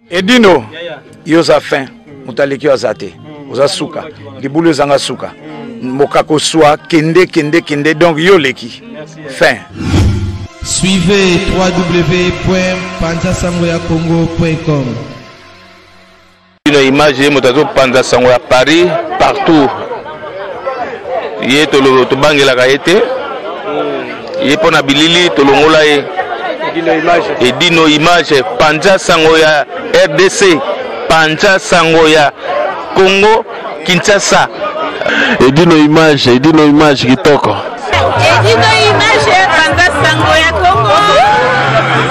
Edino, yo oza fin, moto aleki yo aza te, oza suka, libulu ezanga suka, mokako swa, kende kende kende, donc yo oleki, fin. Suivez www.panzasangoyakongo.com. Bino image ye moto azopanza sango ya Paris partout ye tobangelaka ye te ye mpo na bilili tolongola ye edino image panza sango ya rdc panza sango ya congo kinshasa edino image edino image kitoko edino image panza sango ya congo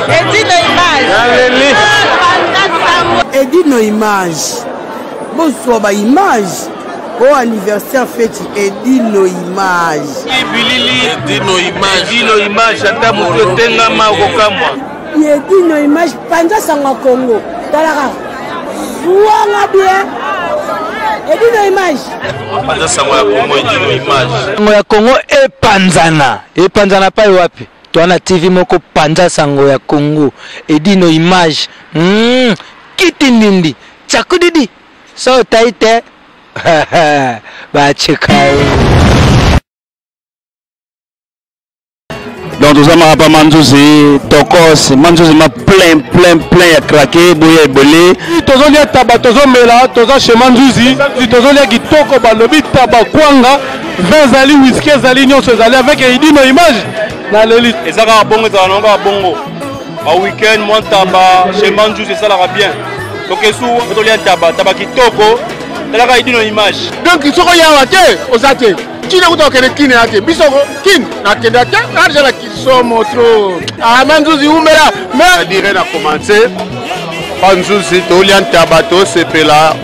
edino image panza sango edino image bozwa ba image o anniversaire feti edino image bilili edino image edino image ata moto etengama okokamwa edino image panza sango ya congo talaka zwanga bien edino image panza sango ya congo edino image sango ya congo epanzana epanzana pai wapi toa na tv moko panza sango ya congo edino image mm, kiti ndindi tsakudidi so otai te bacheka yo Donc toza maka pa manzuzi tokos manzuzi ma plein plein plein ya craquer boya ebele. Tozolia taba tozomela toza chez manzuzi tozolia kitoko balobi taba kwanga vin ezali whisky ezali nyonso ezali avec edino image naleli. Eza kaka bongo ezala nango kaka bongo ba week-end mwa ntaba chez manzuzi esalaka bien tokesu tolia ntaba taba kitoko talaka edino image. Donc soki oyawa te oza te kine kuta okende kine ya te biso kine nakenda te nadeja na kisomo tro ah, manzuzi umela dire na commence banzuzi tolia ntaba tosepela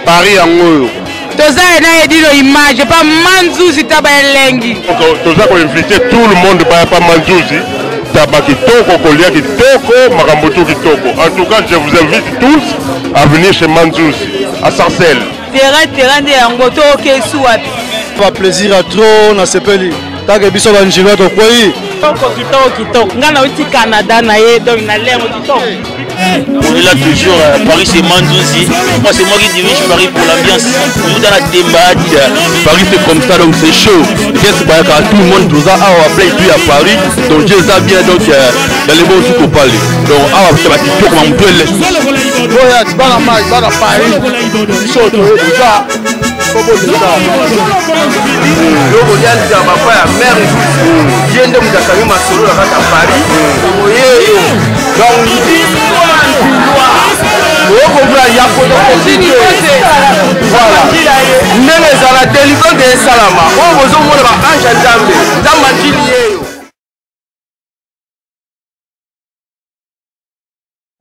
paris yango oyo toza na edino image pa manzuzi taba elengi toza koinvite tout le monde baya pa manzuzi taba kitoko kolia kitoko makambo tu kitoko en tout cas je vous invite tous à venir chez manzuzi à sarcelles Terrain terrain nde yango to oke su wapi? Ba plaisir ya trop na sepeli. Take biso ba njilwa tokwei. Kitoko kitoko kitoko. Nga nauti Canada na ye donc na lengo kitoko. On est là toujours, euh, Paris c'est Mandouzi. Moi c'est moi qui dirige Paris pour l'ambiance. Toujours dans la Temba. Paris c'est comme ça donc c'est chaud. Qu'est-ce que tout le monde nous a plein tout à Paris. Donc Dieu ça bien donc euh, dans les bons sous parler. Donc awa ba kitoko ma mutwele. Boya bana mai bana Paris. Biso toye deja. Loko lia nzamba pa ya mère ye nde moto akangi masolo na kati ya Paris. Oyeyo. Donc okompra ya voilà ndenge ezala delivrance esalama oyo bozomona ba ange ya nzambe nzambe anjili yeyo.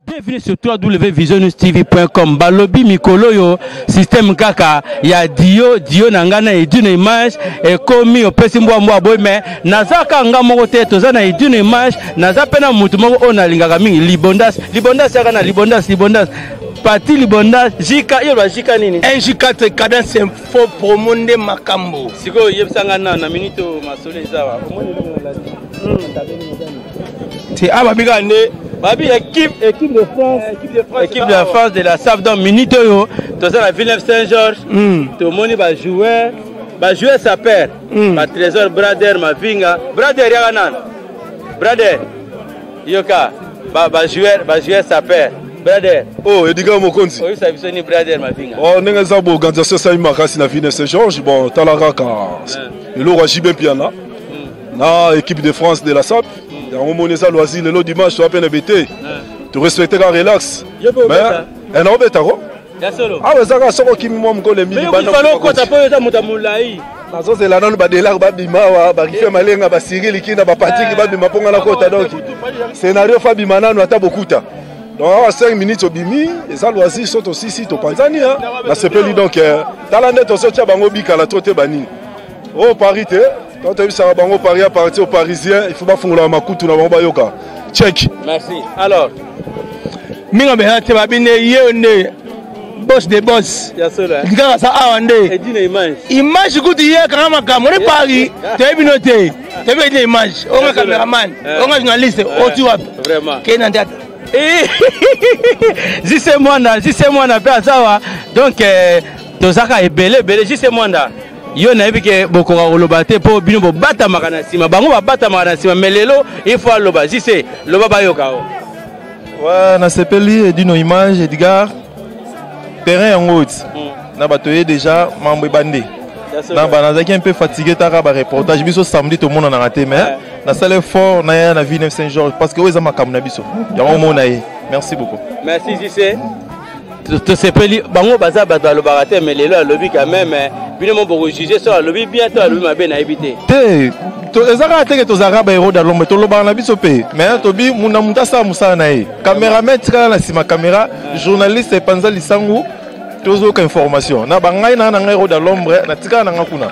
Bienvenue sur www.visionnewstv.com. Balobi mikolo yo système kaka ya dio dio na nga na edino image ekomi opesi mbwa mbwa boy mais naza ka nga moko te toza na edino image naza pe na mutu moko oyo nalingaka mingi libondas libondas yaka na libondas libondas pati libondas jika yo ba jika nini 1J4 cadence info promo nde makambo sikoyo yebisa nga na na minute oyo masolo eza wa omoni eloko nalati te awa babikaka nde babi équipe équipe de France équipe de la France de la SAF donc minute oyo toza na Villeneuve Saint-Georges tomoni ba joueur ba joueur saper ba Trésor Brader Mavinga Brader yaka nani Brader yoka ba ba joueur ba joueur saper Brader oh Edgar Mokonzi oyebisa biso ni Brader Mavinga oh ndenge eza bo organisation esali makasi na Villeneuve Saint-Georges bon tala kaka eloko ya JB Mpiana na équipe de France de la SAP yango moni eza loisir lelo dimanche toa pene bete to respecte ka relax mais naobeta ko awa eza kaka soki okimi mwa mokolo emili nazozela nanu badelare babima awa barife malenga basiri likinda bapatiki babima mpo nga nakota donc scénario fa bima nanu ata bokuta donc awa 5 minutes obimi eza loisir so tosisi topanzani nasepeli donc tala nde tozotia bango bikala to te banini Oh Paris te tant toyebisaka bango Paris appartient aux Parisiens il faut bafungolaka makutu na bango bayoka check. Merci alors minga bena te babi nde ye nde boss de boss kaka sa awa nde image kutu ye akanga makambo nde Paris toyebi no te toyebi edina image onga cameraman onga journaliste oti wapi kei na nde ata. Jise Mwanda, Jise Mwanda mpe azawa. Donc eh, tozaka ebele ebele. Jise Mwanda, yo nayebi ke bokoka koloba te mpo bino bobatamaka na nsima, bango babatamaka na nsima, mais lelo il faut aloba. Jise, loba bayoka o. Ouais, nasepeli Edino Image, Edgar. Terrain yango oti. Na bato ye déjà mambo ebandi. Na ba nazalaki un peu fatigué taka ba reportage biso samedi tomonanaka te mais nasala effort naya na ville Saint Georges parce que oyo eza makambo na biso. Yango omona ye. Merci beaucoup. Merci Jise. Tosepeli bango baza bato balobaka te mais lelo alobi quand même bino mo bokojuge so alobi bien to alobi mabe nayebi te. Te eza kaka teke tozalaka bahéros de l'ombre, tolobaka na biso mpe mais tobi na moto asala mosala na ye, cameraman tikala na nsima caméra, journaliste epanza lisangu, tozoyoka information na bangai na ngai héros de l'ombre natikala na nga kuna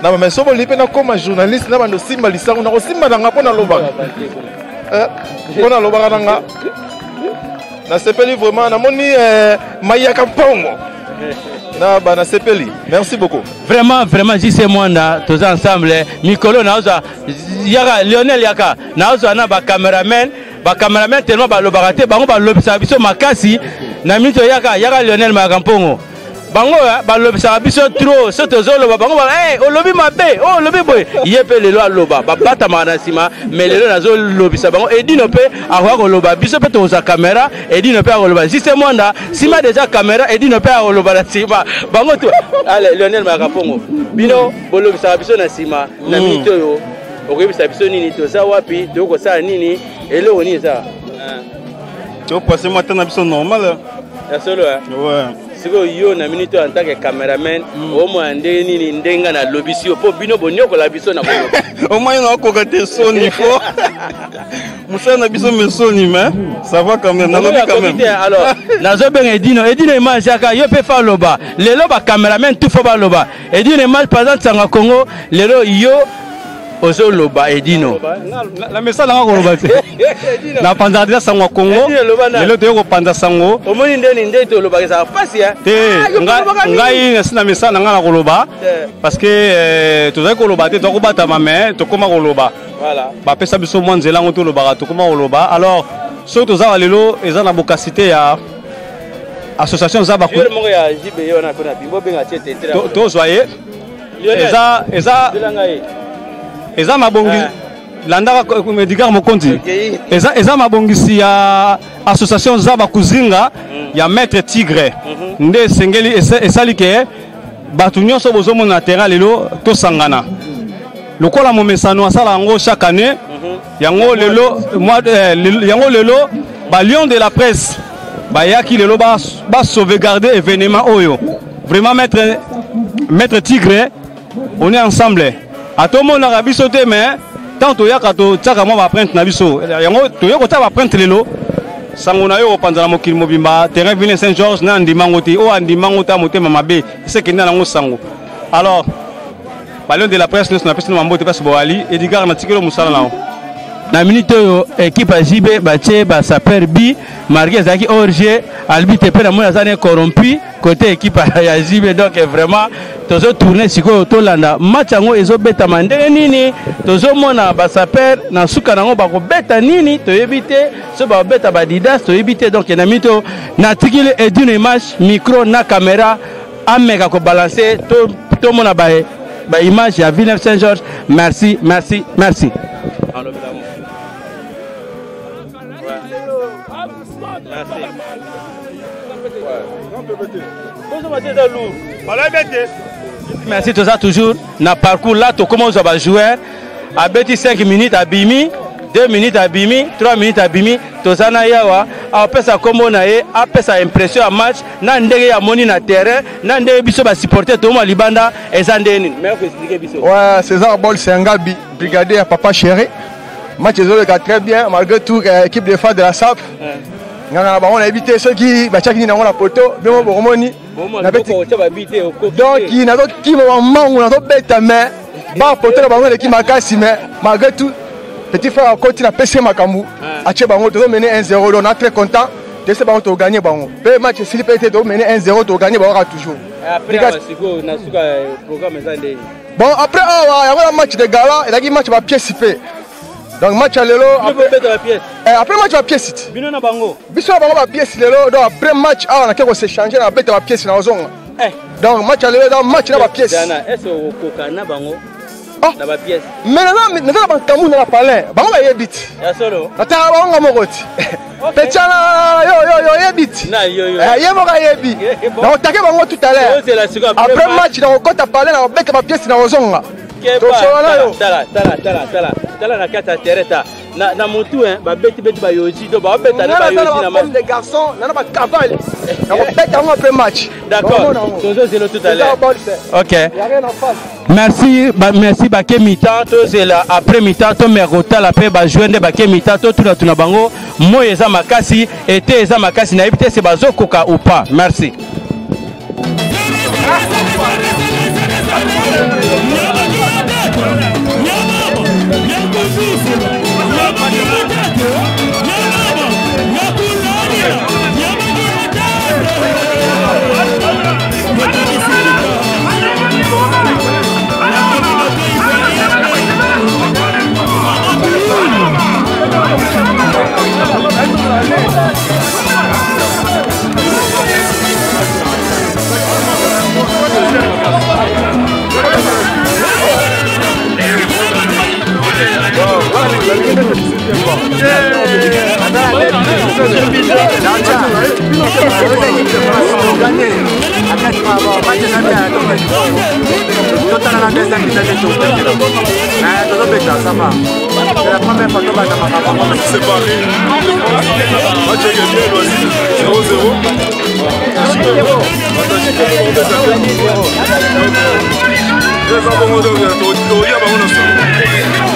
na mais so bolingi mpe nakóma journaliste na bando simba lisangu nakosimba na nga mpo nalobaka, mpo nalobaka na nga. Nasepeli vraiment, namoni mayaka mpongo na ba nasepeli, merci beaucoup. Vraiment, vraiment, JC Mwanda, toza ensemble mikolo naozwa yaka Lionel yaka naozwa na bacameraman, bacameraman tellement balobaka te, bango balobisaka biso makasi na minute. Yaka, yaka Lionel mayaka mpongo, bango balobisaka biso trop. So tozoloba bango ba hey, olobi mabe, oh, olobi boye. Ye mpe lelo aloba, babatamaka na nsima mais lelo nazolobisa bango. Edino mpe akoka koloba, biso mpe tokozwa caméra, Edino mpe akoloba. Juste Mwanda nsima déjà caméra, Edino mpe akoloba na nsima bango to. Ale Lionel Mayaka Mpongo, bino bolobisaka biso na nsima na minute oyo, okoyebisa biso nini? Toza wapi? Tokoki kosala nini? Eloko nini eza? Topase mwa temps na biso normal. Ya solo? Ouais. Sikoyo yo na minute oyo en tant que cameraman, omona ndenge nini ndenge nga nalobisi yo mpo bino bonyokola biso na koloba? Omoi naokoka te, soni fo mosala na biso me soni, mais ça va quand même, nalobi quand même. Alors nazobenga Edino, Edino Image, yaka, yo mpe fa aloba lelo. Bacameraman tout fo baloba. Edino Image, par exemple Sanga Congo, lelo yo ozoloba, Edino. Na mesala nanga koloba te, napanzaka deja sango ya Congo, lelo toye kopanza sango. Omoni ndeni nde tolobaka, ezalaka mpasi. Te, ngai nasi na mesala na ngai na koloba parce que tozali koloba te, toza kobatama mais tokóma koloba, bapesa biso mwa nzela yango tolobaka, tokóma koloba. Alors soki toza lelo eza na bokasi te ya association eza tozwa ye, eza mabongi landaka Edgar Mokonzi, eza mabongisi ya association za bakuzinga ya Maître Tigre nde esengeli esali ke bato nyonso bozomona na terrain lelo tosangana lokola momesano asala yango chaque année. Yango lelo, yango lelo balion de la presse bayaki lelo basauvegarde événement oyo. Vraiment maître Tigre, on est ensemble, atomonaka biso te mais tant toyaka totiaka mwa baempreinte na biso, yango toye kotia baempreinte lelo. Sango na yo kopanza na mokili mobimba, terrain ville Saint Georges na andimango te, oyo andimango ta motema mabe esekende nango sango. Alors balion de la presse nyonso napesi na mambote mpasi boali. Edgar, natikeli mosala na yo. Na minute oyo équipe ya JB batie basaper bi marqué, ezalaki hors-jeu, arbitre mpe namoni aza ne corrompu côté équipe ya JB. Donc vraiment tozotourne sikoyo, tolanda match yango ezobetama ndenge nini. Tozomona basaper na suka nango bakobeta nini toyebi te, so bakobeta badidas toyebi te. Donc na minute oyo natikili Edino Image micro na caméra, ameka kobalance, tomona baimage ya Villeneuve Saint Georges. Merci, merci, merci. Merci. Merci, toza toujours na parcours là, tokoma ozwa bajoueur abeti 5 minutes abimi, 2 minutes abimi, 3 minutes abimi. Toza na ye awa, apesa nkombo na ye, apesa impression ya match na ndenge amoni na terrain, na ndenge biso basupporter tomona libanda eza ndenge nini. Mais okoexplike biso. Ouais, César Bol Sengabi, brigadier ya Papa Chéri. Match ezoleka très bien malgré tout, équipe de phare de la SAP. Nganga na bango nayebi te soki batiaki nini yango na poto, bino bokomoni. Donc nazokima bamangu, nazobeta mais bapoto na bango eleki makasi, mais malgré tout petit frère akoti, napesi ye makambo, atie bango, tozomene 1-0. Donc na très content, toyese bango, toganye bango mpe match esili mpe te, tomene 1-0, toganye bango kaka toujours. Bon, après awa yango na match de gala ezalaki match bapièce mpe. Donc match ya lelo après match ba pièce ti. Bino na bango. Biso na bango ba pièce lelo donc après match awa nake ko s'échanger na beta ba pièce na ozonga. Eh. Donc match ya lelo eza match na ba pièce. Dana, est-ce okoka na bango? Ah. Na ba pièce. Mais naza naza na bankamu na palin. Bango bayebi ti. Ya solo. Nataka bango nga moko ti. Petiana yo yo yo yebi ti. Na yo yo. Eh, ye moko ayebi. Nakotake bango tout à l'heure. Après match nakokota palin nakobeta ba pièce na ozonga. Tosolola na yo. Tala tala tala tala tala na kati ya terrain ta na na mutu hein babeti beti bayoji donc babeta na bayoji na match. Les garçons nana ba cavale. Nakobeta yango après match. D'accord. Tozozela tout à l'heure. OK. Y a rien en face. Merci ba, merci bake mi-temps tozela après mi-temps tomeka kotala mpe bajoueur nde bake mi-temps totunatuna bango moi eza makasi ete eza makasi nayebi te se bazokoka ou pas. Merci. C'est Paris. Match avec bien loisir. 0-0. Eza bongo donc tolia bango na suku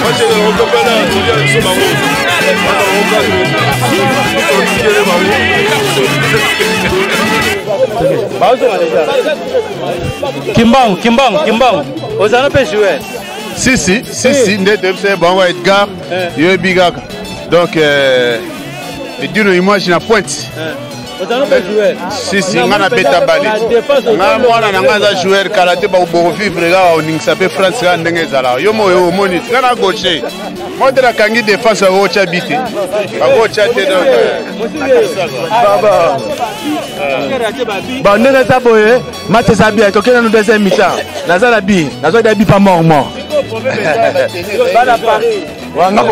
match ezalakopepela tolia biso bango ata bango kaka totikele bango. Kimbangu, Kimbangu, Kimbangu. Ozala mpe joueur. Si si si si nde toyebisa bango Edgar yoyebi kaka donc edino image na pointe. Si si nga nabeta bale nga mwana na nga aza joueur kala te bokovivre kaka oningisa mpe France kaka ndenge ezalaka yo moyo omoni nga na gauche mo te nakangi défense bakotya bi te bakotya te donc Bon, ndenge eza boye match eza bien tokende nanu deuxième mi-temps naza na bi nazwa bi pa mort mort. Bana Paris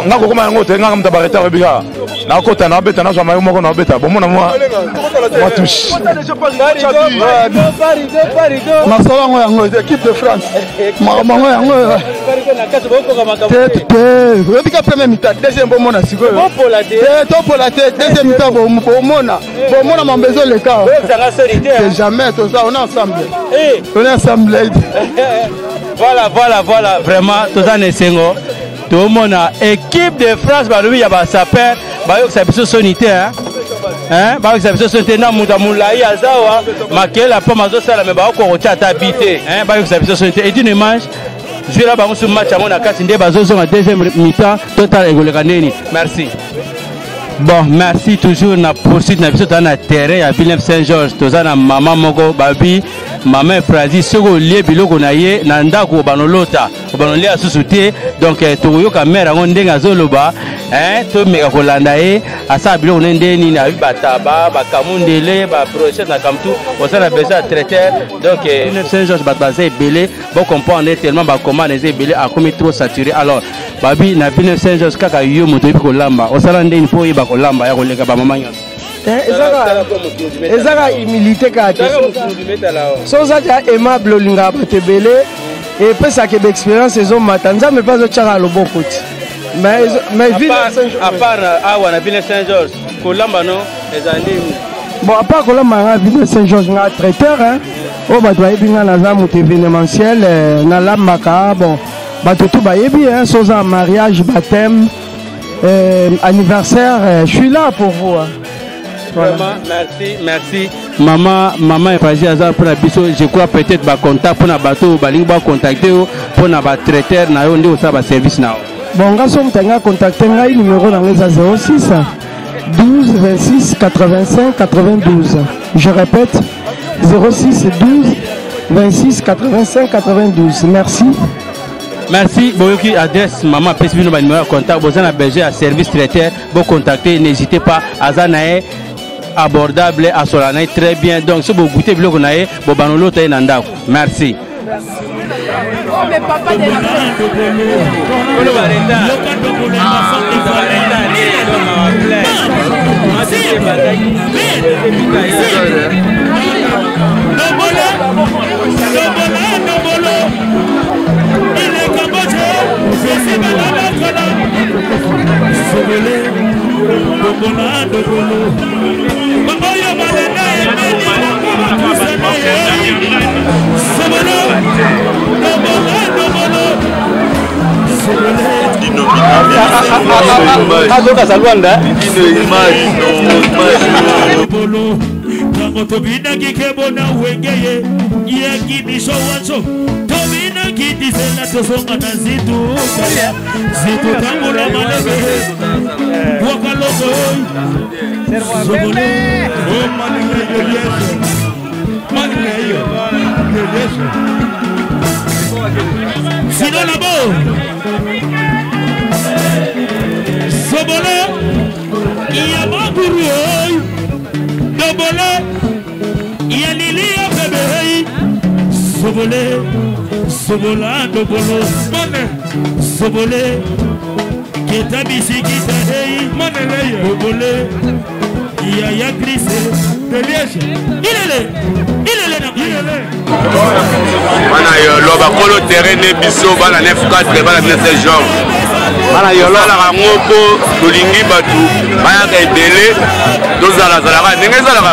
nga kokoma yango te nga moto baretard oyebi kaka nakota nabeta nazwa mayo moko nabeta bomona mwa mwa touche. Masolo yango yango équipe de France makambo yango yango te te oyebi ka premier mi-temps deuxième bomona sikoyo te topola te deuxième mi-temps bomona bomona mambo ezoleka c'est jamais toza on est ensemble, on est ensemble. Voilà, voilà, voilà, vraiment toza na esengo tomona équipe de France balobi ya basaper bayokisa biso soni te hein, bayokisa biso soni te na moto ya molai aza awa makela mpo azosala me bakokoka kotya ata bi te hein, bayokisa biso soni te. Edino Image zwela bango so match yango na kati nde bazozonga deuxième mi-temps totala ekoleka ndeni. Merci. Bon, merci toujours na poursuite na biso toza na terrain ya Villeneuve Saint Georges toza na mama moko babi mama Efrazi soki olie biloko na ye na ndako obanolota obanolia susu te donc tokoyoka mare yango ndenge azoloba hein, tomeka kolanda ye asala biloko ne nde nini abi bataba bakamundele babrochette na kamtu oza na besoin ya traiteur donc Villeneuve Saint Georges bato baza ebele bocomprendre tellement bacommande eza ebele akomi trop saturé. Alors babi na Villeneuve Saint Georges kaka yo moto oyebi kolamba osala ndeni mpo oyeba kolamba ya koleka bamama nyonso. Ezaka humilité kaka te so oza tia aimable olingaka bato ebele epesaka baexpérience ezomata nzambe mpe azotyaka loboko ti mais à part awa na Villeneuve Saint Georges kolamba no eza ndeni. Bon, à part kolamba nga Villeneuve Saint Georges nga traiteur hein oyo bato bayebi nga naza moto événementiel nalambaka bon bato tu bayebi hein so oza mariage, baptême, anniversaire, je suis là pour vous hein. Voilà. Vraiment, merci, merci. Maman, maman Efazi aza mpona biso, je crois peut-être ba contact mpona bato balingi ba contacter yo mpona ba traiteur na yo nde osala ba service na yo. Bon, nga so moto alingi acontacte ngai numéro na ngai eza 06 12 26 85 92. Je répète 06 12 26 85 92. Merci. Merci boyoki adresse mama apesi bino ba numéro ya contact boza na besoin ya service traiteur bo contacter n'hésitez pas aza na ye abordable asola na ye très bien donc so bogoute biloko na ye bobanda olota ye na ndako merci. Azoka Luanda. Tango tobinaki kebo na wenge ye yaki biso wanso tobinaki tisela tozonga na zitu zitu tambola malebe wakalongo zobole sino labo sobole ya maguru dobole ya lili ya bebe sobole sobola dobolo mane sobole keta bisikita hei manele dobole ya ya Christ de Liège ilele ilele na ilele bana yolo bakolo terrain ne biso bana 9 4 bana 9 Georges bana yolo tosalaka yango mpo tolingi bato bayaka ebele tozalazalaka ndenge ezalaka.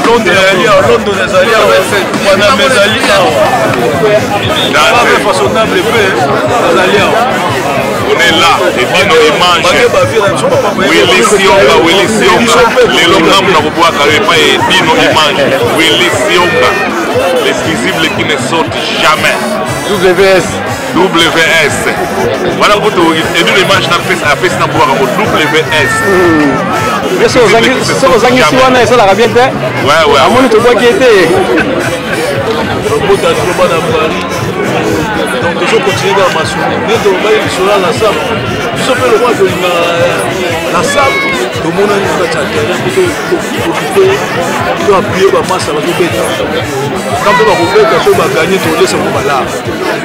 Londres ezali awa, Londres ezali awa, Panama ezali awa. Façonnable mpe azali awa. On est là, et bino image. Willy Sionga, Willy Sionga. Lelo ngambo na kobwaka yo epai Edino image. Willy Sionga, l'exclusible qui ne saute jamais. WS. WS. Wana kutu Edino image na pesa apesi na bwaka ngo WS. Soki ozangisi wana esalaka bien te. Amoni tobwaki ye te. Bota trop bana Paris. Donc tozo continuer kaka masolo nde tolobaki lisolo ya la sap biso mpe lokola tolingaka la sap tomonani na kati ya terrain mpo toprofite to appuye bamasa bazobeta ka mpe bakobeta soki baganye tolesa bango balar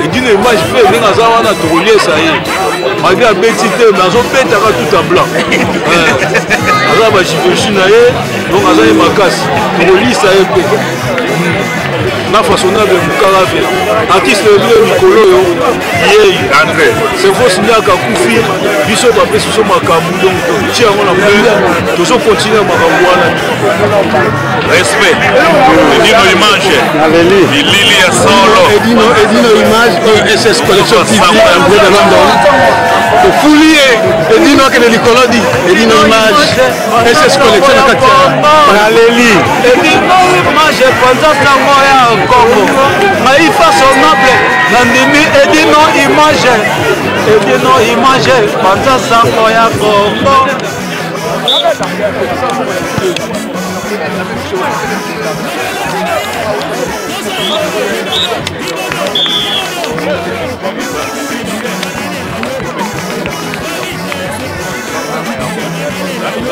edino image mpe ndenge aza wana tokoliesa ye malgre abeti te mais azobetaka tout en blanc aza bajiveji na ye donc aza ye makasi tokolisa ye mpe na façonnable mokala ve artiste ebile mikolo oyo yei cerveau siniaka akufi biso bapesi biso makambo donc totie yango na mpe tozokontinue makambo wana. Respect Edino image bilili ya solo. Edino, Edino image oyo SS Collection TV en de London tofuli ye Edino akende likolo di Edino image SS Collection na kati ya naleli Edino image epanza sango ya Congo ngai façonnable nandimi Edino image Edino image epanza sango ya Congo.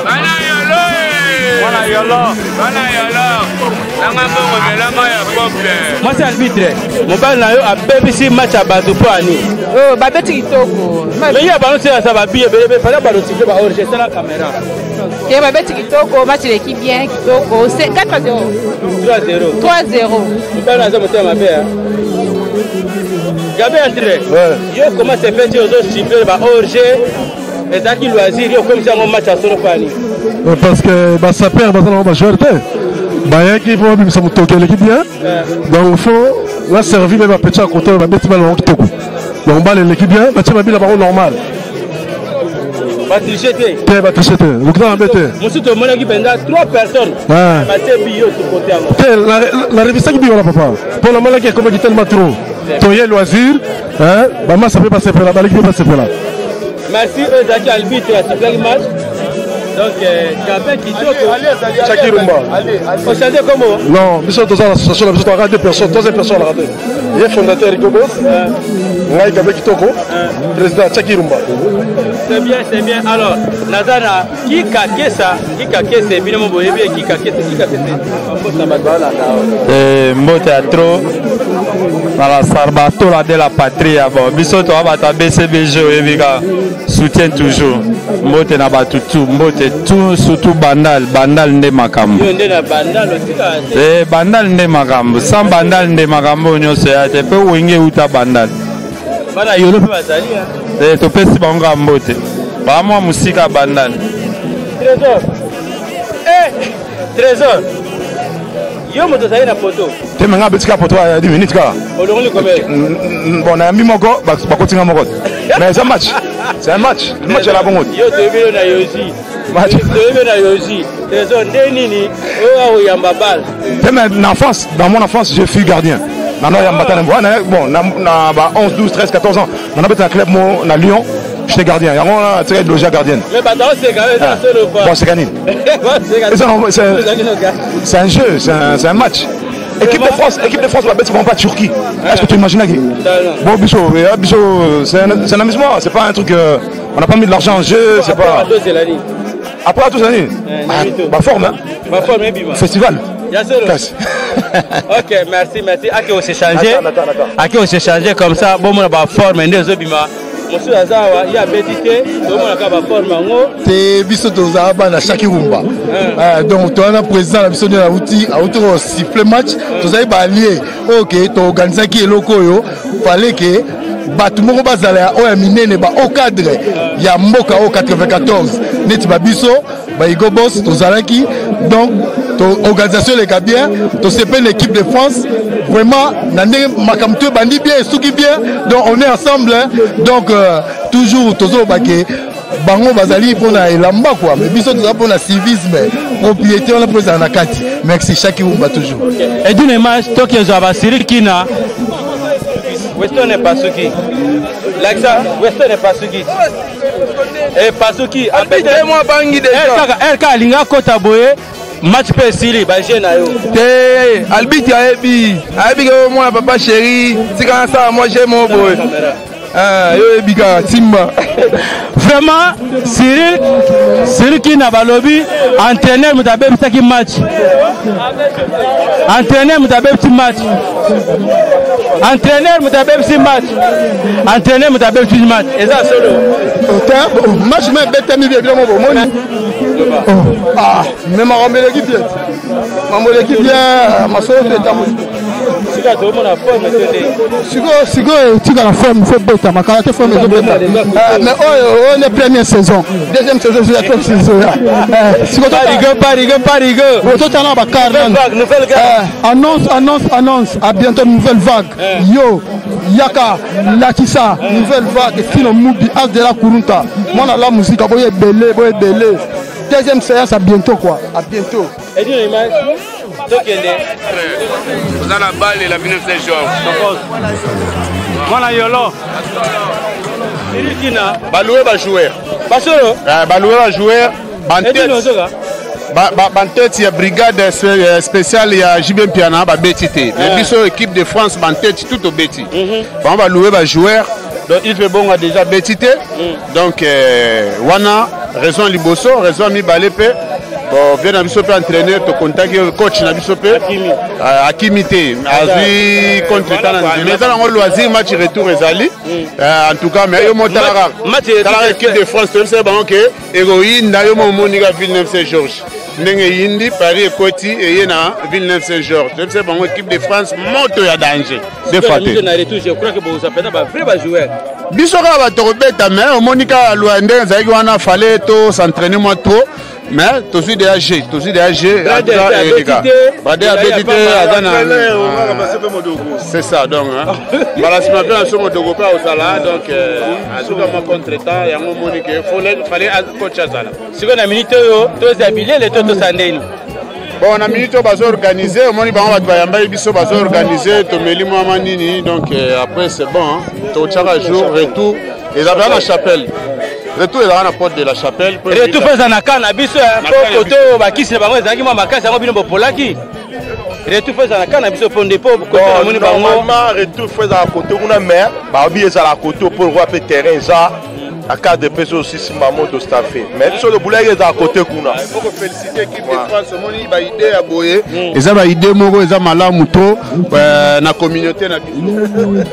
Bana yolo Bana yolo Bana yolo nanga mbongo melama ya peuple. Mwasi arbitre mobali na yo abebisi match ya bato mpo ani Oh, babeti kitoko. Mais ye bango se asa babi ebele ebele fallait ba notifier ba orge sala caméra. Ke babeti kitoko, match eleki bien kitoko. C'est 4-0. 3-0. 3-0. Mobali aza motema mabe hein. Gabi entre. Yo comment se fait ozo siffler ba orge ezalaki loisir yo okomisi yango match ya solo fani. Parce que ba sapeur baza nango ba joueur te bayaki mpo babimisa motoki eleki bien donc faut Na servi mpe bapetit ya kote oyo babeti bale bango kitoko. Donc bale eleki bien, batie babila bango normal. Batriche te. Te, batriche te. Lokuta mabe te. Mosusu tomonaki mpenza 3 personnes. Batie biyo sokote yango. Te, na revisaki biyo wana papa. Mpo namonaki ekomaki tellement trop. Toye loisir, bamasa mpe basepela, baleki mpe basepela. Merci, oyo ezalaki arbitre asiplaki match. Donc, Gabin Kitoko. Chaki Rumba. Ochange kombo? Non, biso toza na association na biso toaka deux personnes, troisième personne alaka te. Ye fondateur Rigobos, ngai Gabin Kitoko, président Chaki Rumba. C'est bien, c'est bien. Alors, naza na Kika Kesa, Kika Kesa, bino mo boyebi Kika Kesa, Kika Kesa. Mbote bato balanda. Eh, mbote ya trop na la Sarbatola de la patria. Bon, biso toa bato ya BCBG oyebi kaka soutien toujours. Mbote na bato tout, mbote tout, surtout Bandal, Bandal nde makambo. Yo nde na Bandal otika te. Eh, Bandal nde makambo, sans Bandal nde makambo nyonso ya te, pe Wenge euta Bandal. Bana Yolo pe bazali. Eh, topesi bango kaka mbote. Ba mwa mosika Bandal. Trésor. Eh, Trésor. Yo moto ozali na poto. Te me nga abeti kaka poto ya 10 minutes kaka. Olongoli combien? Bon, nayambi moko, bakoti nga moko. Mais eza match. C'est un match. Match ya la bongo. Yo toyebi yo na Yozi. Match. Toyebi yo na Yozi. Trésor nde nini oyo akoyamba balle. Te mais na enfance, dans mon enfance, je fus gardien. Nano yamba tana bon, na na ba 11, 12, 13, 14 ans, nana beta club mo na Lyon. J'étais gardien. Yango wana tika idéologie ya gardienne. Mais bato oseka eza solo quoi. Bon, seka nini? C'est un jeu, c'est un match. Équipe de France, équipe de France babeti bango pas Turquie. Est-ce que tu imagines qui? Bon, biso, biso, c'est un amusement, c'est pas un truc on n'a pas mis de l'argent en jeu, c'est pas. Après à tous l'année. Bah forme hein. Bah forme ebima. Festival. Kasi. Ok, merci, merci. Ake osechange. Ake osechange comme ça, bomona ba forme nde ezobima. Mosusu aza awa, ye abeti te, tomona kaka baforme yango. Te, biso tozala bana Shaki Rumba. Donc toza na président na biso nde auti auti kosiffle match. Tozali baalie oyo ke toorganisaki eloko oyo, fallait ke bato moko bazala ya oyo ya minene, ba haut cadre ya mboka oyo 94 neti babiso baigo bos tozalaki. Donc organisation eleka bien, tosepeli na équipe de France vraiment na ndenge makambo to ebandi bien, esuki bien. Donc on est ensemble. Donc toujours tozoloba ke bango bazali mpona elamba quoi, mais biso toza mpona civisme, propriété wana mpo ezala na kati. Merci, Shaki Rumba toujours. Edine image toki ezwa basiri kina Weston epasuki, lakisa Weston epasuki, epasuki. Arbitre mwa bangi déjà. RK alingi akota boye, match mpe esili, baje na yo. Te, arbitre ayebi, ayebi ke mwana papa chéri, tika nasala mwa je mo boye. Yo oyebi kaka timba. Vraiment, Cyril, Cyril Kina balobi entraîneur moto abebisaki match, entraîneur moto abebisi match, entraîneur moto abebisi match, entraîneur moto abebisi match, eza solo. Te, match ma ebetami bien, biloko bomoni. Ah, mais makambo eleki bien, makambo eleki bien, masolo to etamboli. Sikoyo tozomona forme to nde? Sikoyo, sikoyo etikala forme, faut beta makala te, forme ezobeta. Mais oyo oyo nde première saison, deuxième saison ezoya, troisième saison ezoya. Sikoyo Parigo, parigo, parigo. Totala bakar. Nouvelle vague, nouvelle vague. Annonce, annonce, annonce, à bientôt, nouvelle vague. Yo yaka lakisa nouvelle vague, stilo mubi as de la kurunta mwana la musique, boye ebele, boye ebele. Deuxième séance à bientôt quoi, à bientôt. Edino image tokende. Oza na balle la Villeneuve Saint Georges. Mwana yolo Sirikina. Baloué ba joueur. Basolo. Baloué ba joueur. Edino ozoka. Bantete ya brigade spéciale ya JB Mpiana babeti te. Mais biso équipe de France bantete tout obeti. Bango baloué ba joueur. Donc il fait bon déjà beti te. Donc wana raison liboso, raison mibale pe. Bon, bien na biso pe entraîneur to contacter coach na biso pe akimi te, azwi contre temps na nzela. Mais eza nango loisir, match retour ezali. En tout cas, mais yo mo talaka talaka équipe de France, toyebisaka bango ke ekoyinda. Yo mo omoni ka Villeneuve Saint Georges ndenge eyindi, Paris ekoti eye na Villeneuve Saint Georges, toyebisaka bango équipe de France moto ya danger deux fois te. Na retour, je crois que boza mpenza ba vrai ba joueur. Biso kaka bato kobeta, mais omoni kaka loi ndenge ezalaki wana, fallait to s'entraîner mwa trop. Mais tozwi deja g, tozwi deja g. Eleka Brade abeti te, aza na, c'est ça. Donc mbala nsima mpe na biso Modogo mpe akozala. Donc azuka mwa contre temps yango, omoni ke fallait coach azala. Sikoyo na minute oyo tozwa bilele to tosala ndeni? Bon, na minute oyo bazoorganize, omoni bango bato bayambaki biso, bazoorganize, tomeli mwa ma nini. Donc après c'est bon, totiaka jour retour ezalaka na Chapelle, retour ezalaka na Porte de la Chapelle. Retour mpo eza na camp na biso, po kote oyo bakisi na bango ezalaki mwa makasi, yango bino bopolaki. Retour fo ezala na camp na biso, mpo nde mpo kote namoni bango. Normalement retour fo ezala kote kuna, mais babi ezala kote mpo lokwa mpe terrain eza na cadre mpe so osisimba moto staffe, mais biso tobulaki ezala kote kuna. Félicité équipe de France. Omoni baidée ya boye eza baidée moko eza malamu trop na communauté na biso.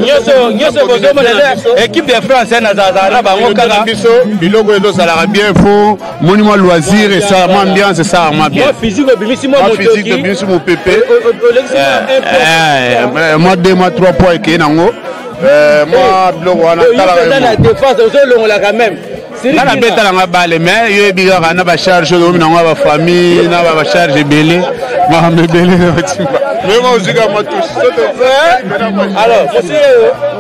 Nyonso nyonso bozomona eza équipe de France, nazalazala na bango kaka. Biso biloko ezozalaka bien, fo moni mwa loisir esala mwa ambiance, esalaka mwa bien. Mwa physique obimisi mwa physique obimisi mopepe, mwa 2, mwa 3 points ekei nango, mwa biloko wana. Talaka na défense ozolongola quand même. Nga nabeta nanga bale, mais yo yebi kaka na bacharge oyo omi nango ya bafamille na bacharge ebele, makambo ebele na batimba mema ozwika mwa touche. Alors monsieur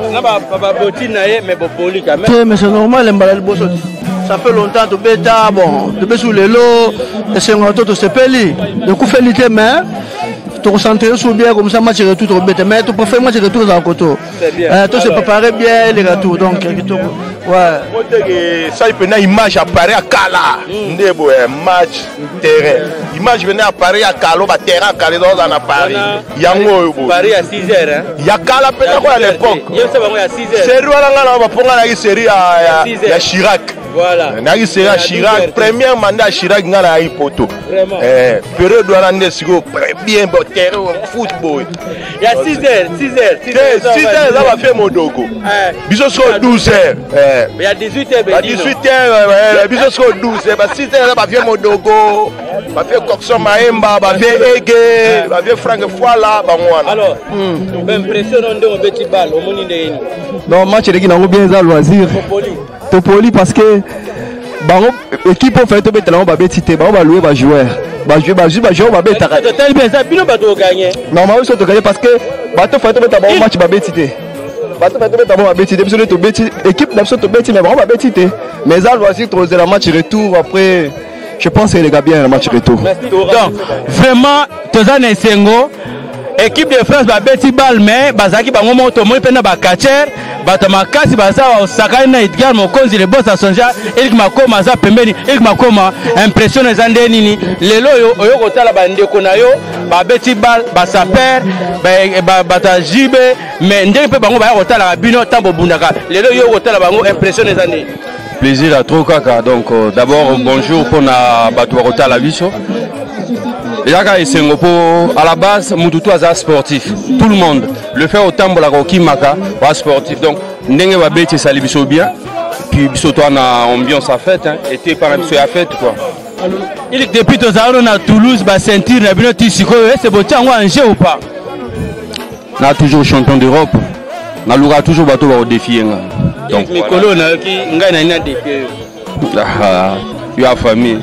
oyo na babotine na ye, mais bopoli quand même. Te, mais c'est normal, mbala liboso, ça fait longtemps tobeta. Bon, tobesi lelo esengo to tosepeli, ekufeli te, mais tokocentre sur bien comme ça match retour tobeta, mais topréfère match retour ezala koto to se préparer bien les retour. Donc kitoko, ouais. Oteke esali mpena image appareil ya kala nde boye match terrain, image pene appareil ya kala oyo baterrain ya kala ezozala na Paris, yango oyo boye. Paris ya 6 heures. Ya kala mpena ko ya l'époque. Yebisa bango ya 6 heures. Série wana nga na baponga nayaki série ya Chirac. Voilà. Nayaki série ya Chirac, première mandat ya Chirac, nga nayaki poto période wana nde sikoyo bien bo terrain foot boye. Ya 6 heures, 6 heures. Te, 6 heures eza bafie Modogo, biso sikoyo 12 heures. Ya 18 heures. Ba 18 heures, biso sikoyo 12 heures. Ba 6 heures eza bafie Modogo, bafie Coxon Maemba, bafie Ege, bafie Frank Fwala, bango wana. Alors baimpression no ndenge obeti balle, omoni ndenge nini? Non, match eleki nango bien, eza loisir, topoli parce que bango équipe oyo fai tobetela bango babeti te, bango balouer bajoueur, bazwi bajoueur babetaka. Totali bien, eza bino bato oganye. Normalement biso toganye parce que bato fai tobeta bango match babeti te, bato fai tobeta bango babeti te, biso nde tobeti, équipe na biso tobeti, mais bango babeti te. Mais eza loisir, tozela match retour après, je pense eleka bien na match retour. Donc vraiment toza na esengo. Équipe de France babeti balle, mais bazalaki bango moko. Tomoni mpe na bacatcheur, bato makasi baza osakani na Edgar Mokonzi, le boss asonja. Erik Makoma aza pembeni. Erik Makoma, impression eza nde nini lelo oyo oyo kotala bandeko na yo babeti balle, basaper, bato ya jibe, mais ndenge mpe bango baya kotalaka bino ntango bobundaka, lelo yo kotala bango, impression eza nde? Plaisir à trop kaka. Donc d'abord bonjour mpona bato bakotala biso. Ezaka esengo mpo à la base mutu tu aza sportif, tout le monde le fait otambolaka, okimaka, oa sportif. Donc ndenge babeti esali biso bien, puis biso toa na ambiance ya fête, hein, ete epa na biso ya fête quoi. Ilik, depuis tozala no na Toulouse, baceinture na bino ti sikoyo ese botia yango en jeu ou pas? Na toujours champion d'Europe, nalukaka toujours bato bakodefie nga. Donc mikolo nayoki ngai nani na défier yo. Ah, yo ya famille.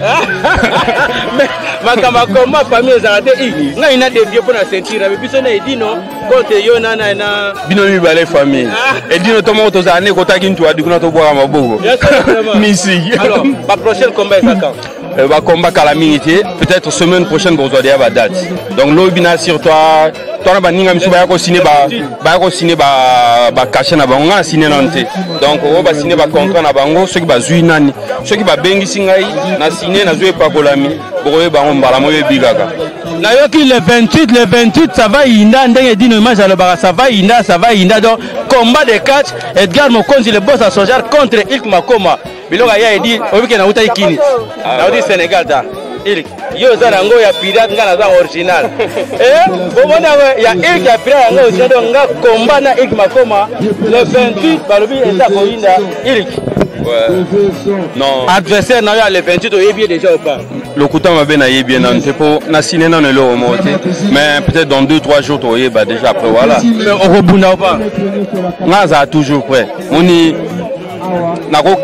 Makambo akoma famille ezala te. Ngai na défier mpo na ceinture na biso na Edino contre yo na na na Bino mibale famille Edino to moko tozala ne kotaki ntwadi kuna tobwaka maboko misiki. Alors baprochaine combat eza quand? Bakomba kala mingi te, peut-être semaine prochaine bozwa deya badate. Donc lobi na sur toi to na baninga misu baya kosine, baya kosine bacachet na bango. Ngai nasine nano te, donc oyo basine bacontrat na bango, soki bazwi nani, soki babengisi ngai na sine, nazwi epakolami, bokoyeba bango mbala moyo ebi kaka. Nayoki le 28, le 28 ça va yinda, ndenge Dino Image alobaka, ça va yinda, ça va yinda. Donc combat de catch, Edgar Mokonzi le boss à Sojar contre Ilk Makoma. Biloko ya edi oyebi ke nautaki Kini, nauti Sénégal ta. Ilk, yo oza nango ya pirate, nga naza original. Bomoni yango ya Ilk ya pirate, yango original. Donc nga combat na Ilk Makoma le 28, balobi eza koyinda, Ilk. Ouais. Non. Adversaire na yo ya le 28, oyebi ye déjà ou pas? Lokuta mabe, nayebi ye nanu te mpo nasine nano eloko moko te, mais peut-être dans 2 3 jours tokoyeba déjà, après voilà. Mais okobunda ou pas? Nga azala toujours prêt, moni.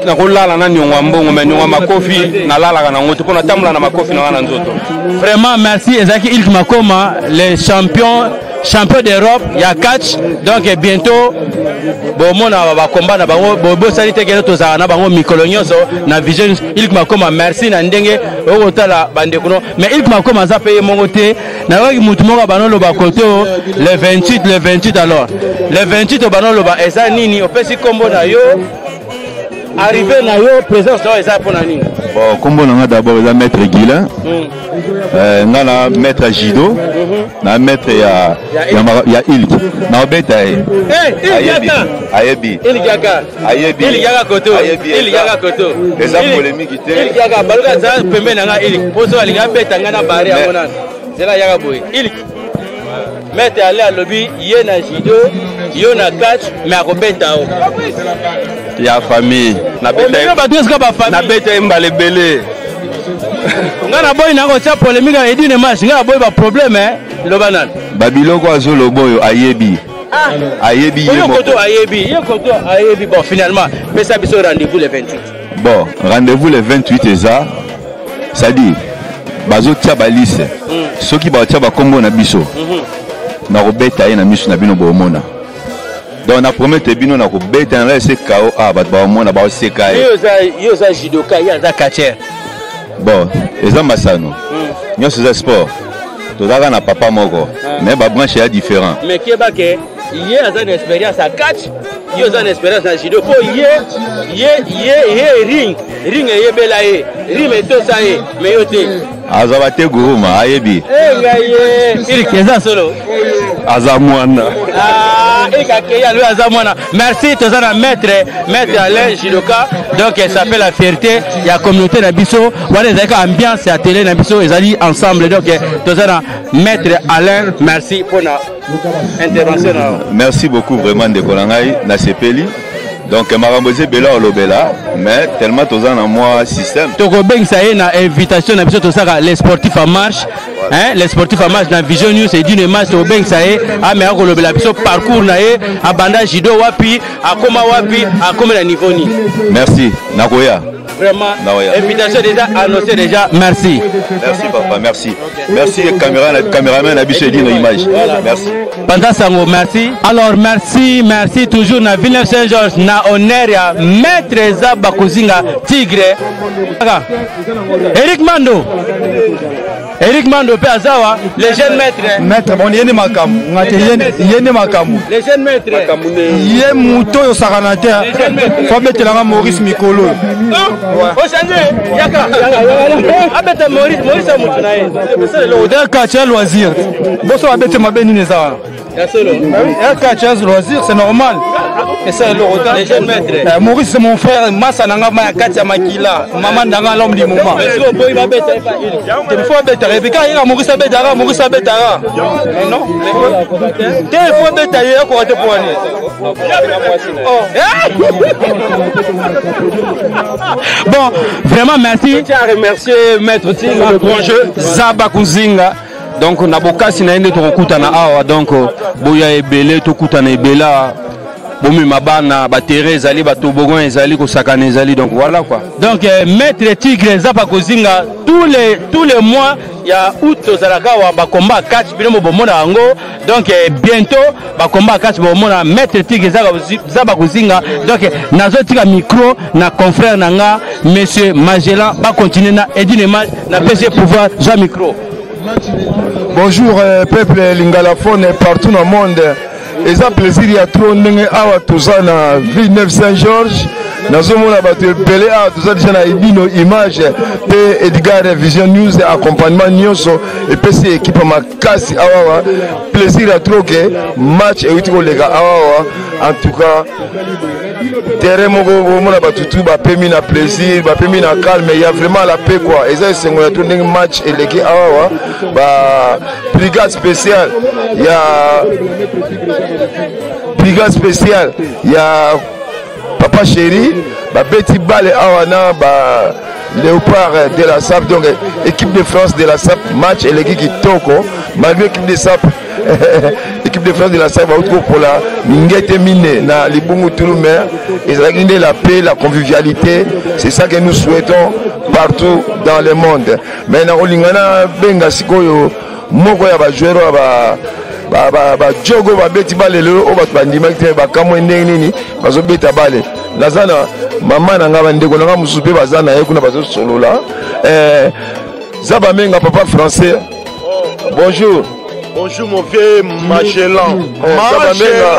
Nakolala na niongo ya mbongo, mais niongo ya makofi nalalaka nango te, mpo natambola na makofi na nga na nzoto. Vraiment merci. Ezalaki Ilk Makoma, le champion, champion d'Europe ya catch. Donc bientôt bomona bakomba na bango, bobosani te kende tozalaka na bango mikolo nyonso na Vision. Ilk Makoma, merci na ndenge okotala bandeko no. Mais Ilk Makoma aza mpe ye moko te. Nayokaki motu moko abanoloba kote o le 28, le 28. Alors le 28 obanoloba eza nini? Opesi nkombo na yo, arrivé na yo, présence na yo eza mpo na nini? Bon, nkombo na nga d'abord eza maître Guilin. Nga na maître ya judo, na maître ya ilk, naobeta ye. Ayebi, ayebi, ayebi. Ilk yaka koto, ilk yaka koto. Eza polémique te. Ilk yaka, baluka aza pembeni na nga. Ilk poso alingi abeta nga na bare yango nano. Zela, yaka boye Ilk. Maître ale alobi ye na judo, yo na catch, mais akobeta o. Ya famille. Omemi bato esika bafamille. Nabeta ye mbala ebele. Nga naboyi na kotia polémique na Edine Match. Nga naboyi baproblème. Loba nani. Babiloko azoloba oyo ayebi, ayebi ye Oyo moko. Koto ayebi ye, koto ayebi. Bon, finalement pesa biso rendez-vous le 28. Bon, rendez-vous le 28 eza, c'est-à-dire bazotia balise. Soki baotia bakombo na biso, nakobeta ye na miso na bino, bomona. Donc na promete bino, nakobeta na ese kao a bato baomona, baoseka ye. Yo oza judoka, ye aza catcheur. Bon, eza masano nyonso, eza sport. Tozalaka na papa moko, mais babranche ya différent. Mais keba ke ye aza na expérience ya catch, ye oza na expérience na judo, mpo ye ring eyebela ye, ring etosa ye, mais yo te. Aza bate guruma, ayebi. Eh, ngai ye Irik eza solo. Aza mwana. Ah, Irik akei, alobi aza mwana. Merci. Toza na maître Alain judoka. Donc ça fait la fierté ya communauté na biso wana. Ezalaki ambiance ya télé na biso, ezali ensemble. Donc toza na maître Alain, merci mpona intervention na yo. Merci beaucoup vraiment, ndeko na ngai, nasepeli. Donc makambo eza ebele olobela, mais tellement toza na mwa système. Tokobengisa ye na invitation na biso tosaka les sportifs en marche, hein, les sportifs en marche na Vision News et d'une marche. Tokobengisa ye, ameka kolobela biso parcours na ye, abanda judo wapi, akoma wapi, akoma na niveau nini. Merci, nakoya. Vraiment. Nakoya. Invitation déjà annoncée déjà, merci. Merci papa, merci, merci caméra, caméraman na biso Edino Image, merci. Panda Sango, merci. Alors merci, merci toujours na Villeneuve Saint-Georges na honneur ya Maître Zaba Kuzinga Tigre. Kaka. Eric Mando. Eric Mando pe azawa, le jeune maître. Maître, bon, ye nde makambo nga te, ye nde makambo. Le jeune maître. Ye moto oyo osakana te, fo abetelanga Maurice mikolo oyo. Ochange yaka. Abeta Maurice, Maurice amutu na ye. Odin catch ya loisir, boso babete mabe nini eza wana? Ya solo. Un catch ya loisir, c'est normal esa eloko Les jeunes maîtres. Maurice, c'est mon frère, masa nanga ma ya kati ya makila, mama ndanga, l'homme du moment. Mais si oboyi babeta ye pa il. Te, faut abetaka epi kaka yeka Maurice abetaka, Maurice abetaka. Mais non te, il faut abeta ye, akoka te po wani. Oh. Bon, vraiment merci. Je tiens à remercier Maître Tigre, le grand jeu, Zaba Kuzinga. Donc na bokasi na ye nde tokokutana awa. Donc boya ebele, tokutana ebele awa. Bomema bana, baterrain ezali, batobogant ezali, kosakana ezali. Donc voilà quoi. Donc Maître Tigre Zapa Kozinga, tous les mois ya août tozalaka awa, bakomba ya catch, bino mo bomona yango. Donc bientôt bakomba ya catch, bomona Maître Tigre Zapa Kozinga. Donc nazotika micro na confrère na nga monsieur Magellan, bacontinue na Edine Image na PC Pouvoir. Zwa micro. Bonjour peuple lingalaphone partout dans le monde. Eza plaisir ya trop ndenge awa toza na Villeneuve Saint-Georges. Nazomona bato ebele awa, toza deja na Edino Image mpe Edgar Vision News, accompagnement nyonso epesi équipe makasi awawa. Plaisir ya trop ke match euti koleka awawa. En tout cas terrain moko omona bato tu bapemi na plaisir, bapemi na calme, ya vraiment la paix quoi. Eza esengo ya to ndenge match eleki awawa. Ba brigade spéciale ya brigade spéciale ya papa chéri babeti bale awa na ba Léopard de la SAP, donc équipe de France de la SAP, match eleki kitoko, malgré équipe de SAP, équipe de France de la SAP bauti kopola mingete mine na libungu tulu, mais ezalaki nde la paix, la convivialité, c'est ça que nous souhaitons partout dans le monde. Mais nakolinga nabenga sikoyo moko ya bajoueur oyo bajogo babeti bale lelo oyo bato bandimaki te, bakamwe ndenge nini bazobeta bale. Naza na mama na ngai, bandeko na ngai mosusu mpe baza na ye kuna bazosolola. Zaba Menga, papa français, bonjour. Bonjour mon vieux Magellan. Zaba Menga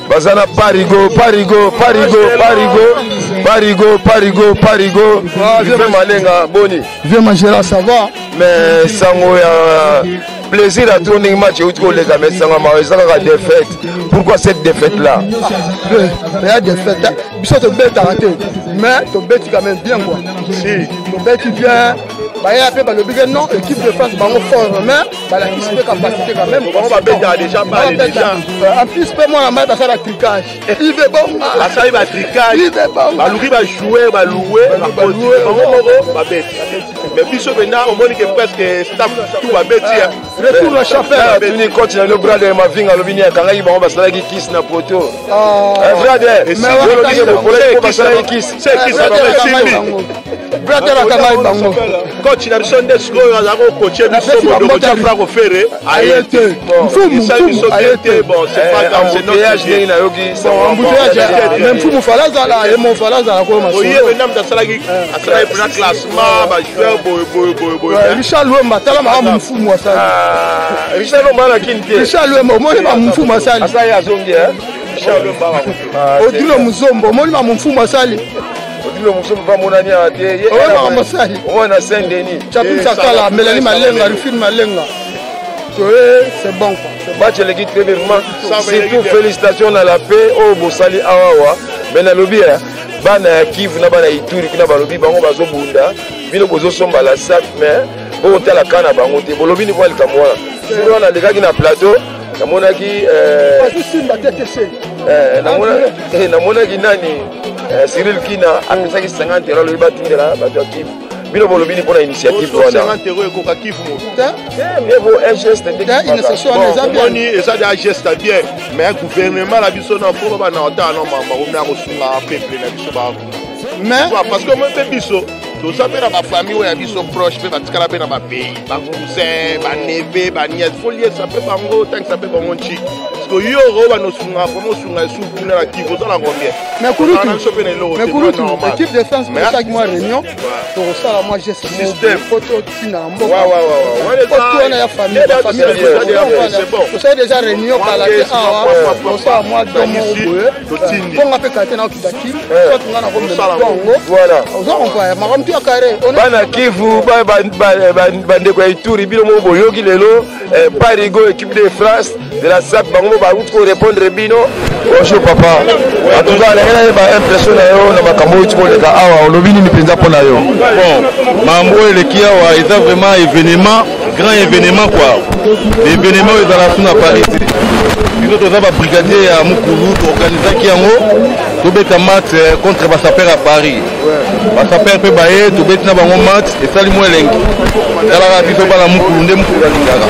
baza na Parigo, Parigo, Parigo, Parigo, Parigo, Parigo, Parigo. Vieux Malenga, boni? Vieux Magellan, ça va. Mais sango ya plaisir à trop ndenge match euti koleka, mais sango mawa eza kaka défaite. Pourquoi cette défaite là? Eya défaite, biso tobetaka te, mais tobeti quand même bien quoi. Si. Tobeti bien, baya mpe balobi ke non, équipe de France bango fort, mais balakisi mpe capacité quand même. Bango babetaka déjà bale déjà. En plus mpe mwana mai basala tricage, Ive Bonga. Basali batricage, baluki bajoueur, baloué bango moko, babeti. Mais biso mpenza omoni ke presque staff tout babeti. Retour na chapelle. Tuni coach na brother Mavinga, alobi nini? Akangaki bango, basalaki kisi na poto. Brother, olobi ke bopolaki po basalaki kisi. Brother akangai bango. Coach na biso nde sikoyo azalaka kocoacher biso, modoko tia Franco Ferre aye te, mfumu biso aye te. Bon, c'est pas grave, c'est notre embouteillage ndenge nayoki. Embouteillage, mais mfumu fala azala ye, mo fala azala koyo. Oye mpenza moto asalaki mpena classement bajoueur boye boye boye boye. Richard Lwemba, tala makambo mfumu asali. Richard Lwemba na kini te. Richard Lwemba, omoni ba mfumu asali. Asali, azongi. Odilo Muzombo, omoni ba mfumu asali. Odilo Muzombo bamonani awa te. Oyo makambo asali. Oyo na Saint Denis. Chapi Sakala, Melani Malenga, Rufine Malenga, toye, c'est bon quoi. Match eleki très bien vraiment, surtout félicitations na la paix oyo bosali awawa. Mais nalobi bana ya Kivu na bana ya Ituri kuna balobi bango bazobunda, bino bozosomba la SAP, mais bokotala ka na bango te. Bolobi ni mwa likambo wana sikoyo wana alekaki na plateau, namonaki bazosimba te tc. Namonaki nani, Cyril Kina apesaki 50 euro, alobi batindela bato ya Kivu. Bino bolobi ni mpona initiative wana? 50 euro ekoka Kivu? Mieux vaut un geste. Omoni, eza de geste bien, mais gouvernement na biso na fo bana otala no mama omi akosunga peuple na biso bakuna. Mais parce que moi mpe biso toza mpe na bafamille oyo ya biso proche mpe batikala mpe na bapays, bacousin, baneveu, banièce, fo liesa mpe bango, otangisa mpe bango ntiki, parce que yo oyo bana osunga vraiment, osunga esu kuna na Kivu, oza na combien? Mais kulutu, mais kulutu, équipe de France chaque mois réunion, tokosala mwa geste po totinda na mboka po wana ya famille. Tosali déjà réunion kala te awa, tosala mwa don moko boye mponga mpe kala te na okita Kini, soit nga na komema bongo. Oza comprendre makambo tu ya carré. Bana Kivu, bandeko ya Ituri, bino moko boyoki lelo Parigo, équipe de France de la SAP, bango bauti korépondre bino. Bonjour papa, en tout cas ndenge nayeba impression na yo na makambo oyo koleka awa, olobi nini mpenza mpo na yo? Bon, makambo oyo eleki awa eza vraiment événement, grand événement quoi. Événement oyo ezala su na Paris te. Biso toza babrigadier ya mokulu, toorganizaki yango, tobeta match contre basapeurs ya Paris. Basapeurs mpe baye, tobeti na bango match, esali mwa elengi. Talaka biso bana mokulu nde mokulu alingaka.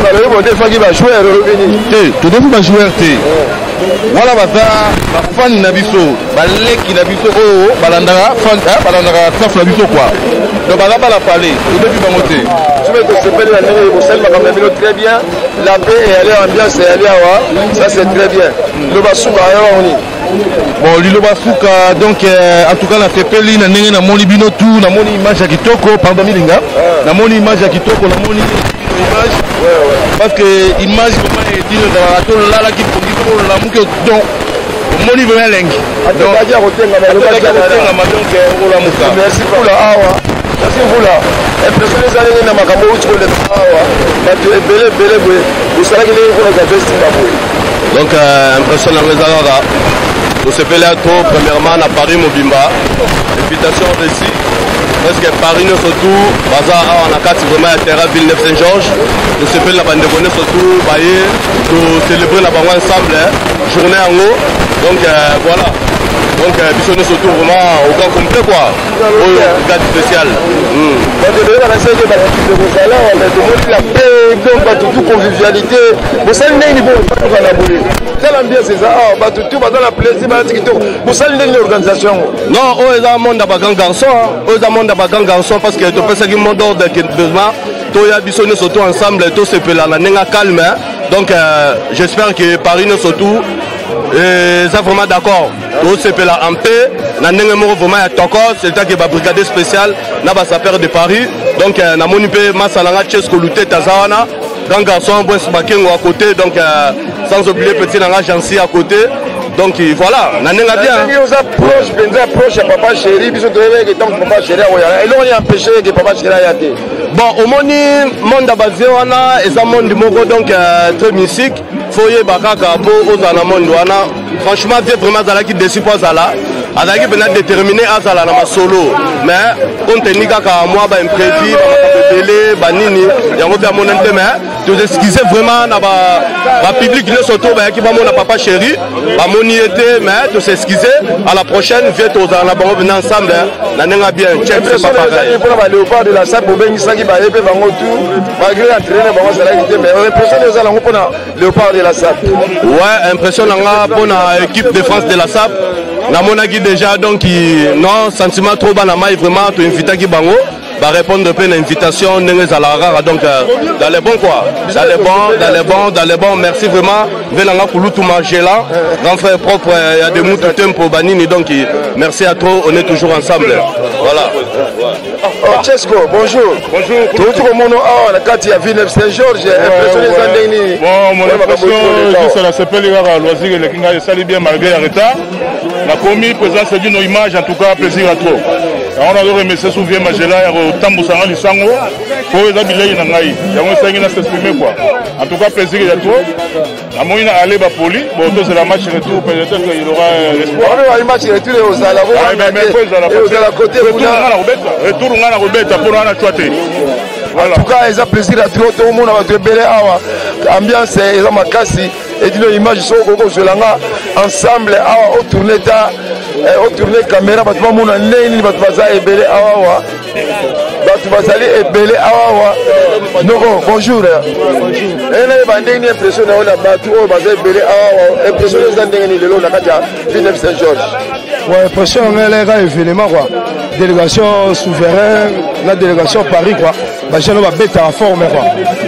Balobi bodefaki bajoueur, olobi nini? Te, todefi bajoueur te. Wana baza bafani na biso, baleki na biso oyo balandaka, balandaka staff na biso quoi. Donc baza bana pale, todefi bango te. Soki tosepeli na ndenge bosali makambo na bino très bien, la paix eyali, ambiance eyali awa, ça c'est très bien. Liloba suka ayo wango nini? Bon, liloba suka, donc en tout cas nasepeli na ndenge namoni bino tu, namoni image ya kitoko. Pardon milinga, namoni image ya kitoko, namoni image, parce que image vraiment edino ezalaka tolalaki pongi soko olamuki, donc omoni vraiment elengi. Atokaki ya kotengama. Donc okolamuka. Merci Mvula awa, merci Mvula. Impression eza ndenge na makambo outi koleka awa, bato ebele ebele boye, osalaki ndenge mpona kozwa esimba boye? Donc impression nango eza kaka tosepeli ya trop. Premièrement, na Paris mobimba, invitation réussie, presque Paris nyonso tout baza awa na kati vraiment ya terrain Ville Neuf Saint Georges. Tosepeli na bandeko nyonso tout baye, tocélébre na bango ensemble journée yango. Donc voilà. Donc biso nyonso tout vraiment au grand complet quoi. Oyo brigade spéciale. Bato ebele bakanisaki bato kozala mais tomoni la paix, donc bato tout convivialité. Bosali ndenge nini po na boye? Tala ambiance eza awa, bato tout baza na plaisir, balati kitoko. Bosali ndenge nini organisation yango? Non, oyo eza monde ya bagrand garçon, oyo eza monde ya bagrand garçon parce que topesaki mot d'ordre que besoin toya biso nyonso tout ensemble, tosepela na ndenge ya calme. Donc j'espère que Paris nyonso tout eza vraiment d'accord, tosepela en paix na ndenge moko vraiment ya toko. C'est que babrigade spéciale na basapeur de Paris. Donc namoni mpe masala nga Chesco Lutete aza wana, grand garçon Bwes Makengo à côté, donc sans oublier petit nanga Jansi à côté. Donc voilà, na ndenge bien. Ndenge oza proche mpenza, proche ya papa chéri, biso toyebeke ntango papa chéri akoyala, eloko nini empêche ke papa chéri aya te? Bon, omoni monde ya bavie wana eza monde moko donc très mystique, faut oyeba kaka mpo ozala na monde wana. Franchement, vie vraiment azalaki déçu mpo azala, azalaki mpenza déterminé azala na masolo, mais compte tenu kaka mwa baimprévu, bamakambo ebele banini yango mpe amonani te. Mais toexcuse vraiment na bapublic nyonso to bayaki bamona papa chéri, bamoni ye te, mais tosexcuse. À la prochaine, vie tozala na bango mpenza ensemble na ndenge bien. Check, c'est pas pareil. Mpona baléopard de la SAP, obengisaki baye mpe bango tout malgré entraîneur bango azalaki te, mais impression eza nango mpona léopard de la SAP? Ouais, impression nanga mpona équipe de France de la SAP, namonaki déjà donc non sentiment trop bana mai. Vraiment toinvitaki bango, barépondre mpe na invitation ndenge ezalaka kaka. Donc dans les bons quoi, dans les bons, dans les bons, dans les bons. Merci vraiment mpe nanga kulutu Magela, grand frère propre ya de mutu tempo banini. Donc merci à trop, on est toujours ensemble, voilà. Oh, Chesco, bonjour. Bonjour. Touti komona awa na kati ya Villeneuve Saint-Georges, impression eza ndenge nini? Bon, mon impression, juste nasepeli kaka, loisir eleki ngai, esali bien malgré ya retard. Nakomi présence d'une image, en tout cas plaisir à trop. Yango nazo remercier sous vieux Magela ya kotambusanga lisango po eza bilei na ngai, yango esangi na s'exprimer quoi. En tout cas plaisir ya trop. Namoni na ale bapoli. Bon, tozela match retour, peut-être il aura l'espoir. Match retour ozala ozala côté kuna. Retour nga na kobeta mpona wana cwa te. En tout cas eza plaisir ya trop, tomona bato ebele awa, ambiance eza makasi. Edino image, soki okoki kozwela nga ensemble awa, otourne ta, otourne caméra, bato bamona ndenge nini bato baza ebele awa. Awa bato bazali ebele awa awa. Noko, bonjour. Ndenge nayeba ndenge nini impression na yo na bato oyo baza ebele awa awa, impression eza ndenge nini lelo na kati ya Villeneuve Saint Georges? Ouais, impression nga eleka événement quoi, délégation souverain na délégation Paris quoi, bajeune oyo babetaka forme quoi,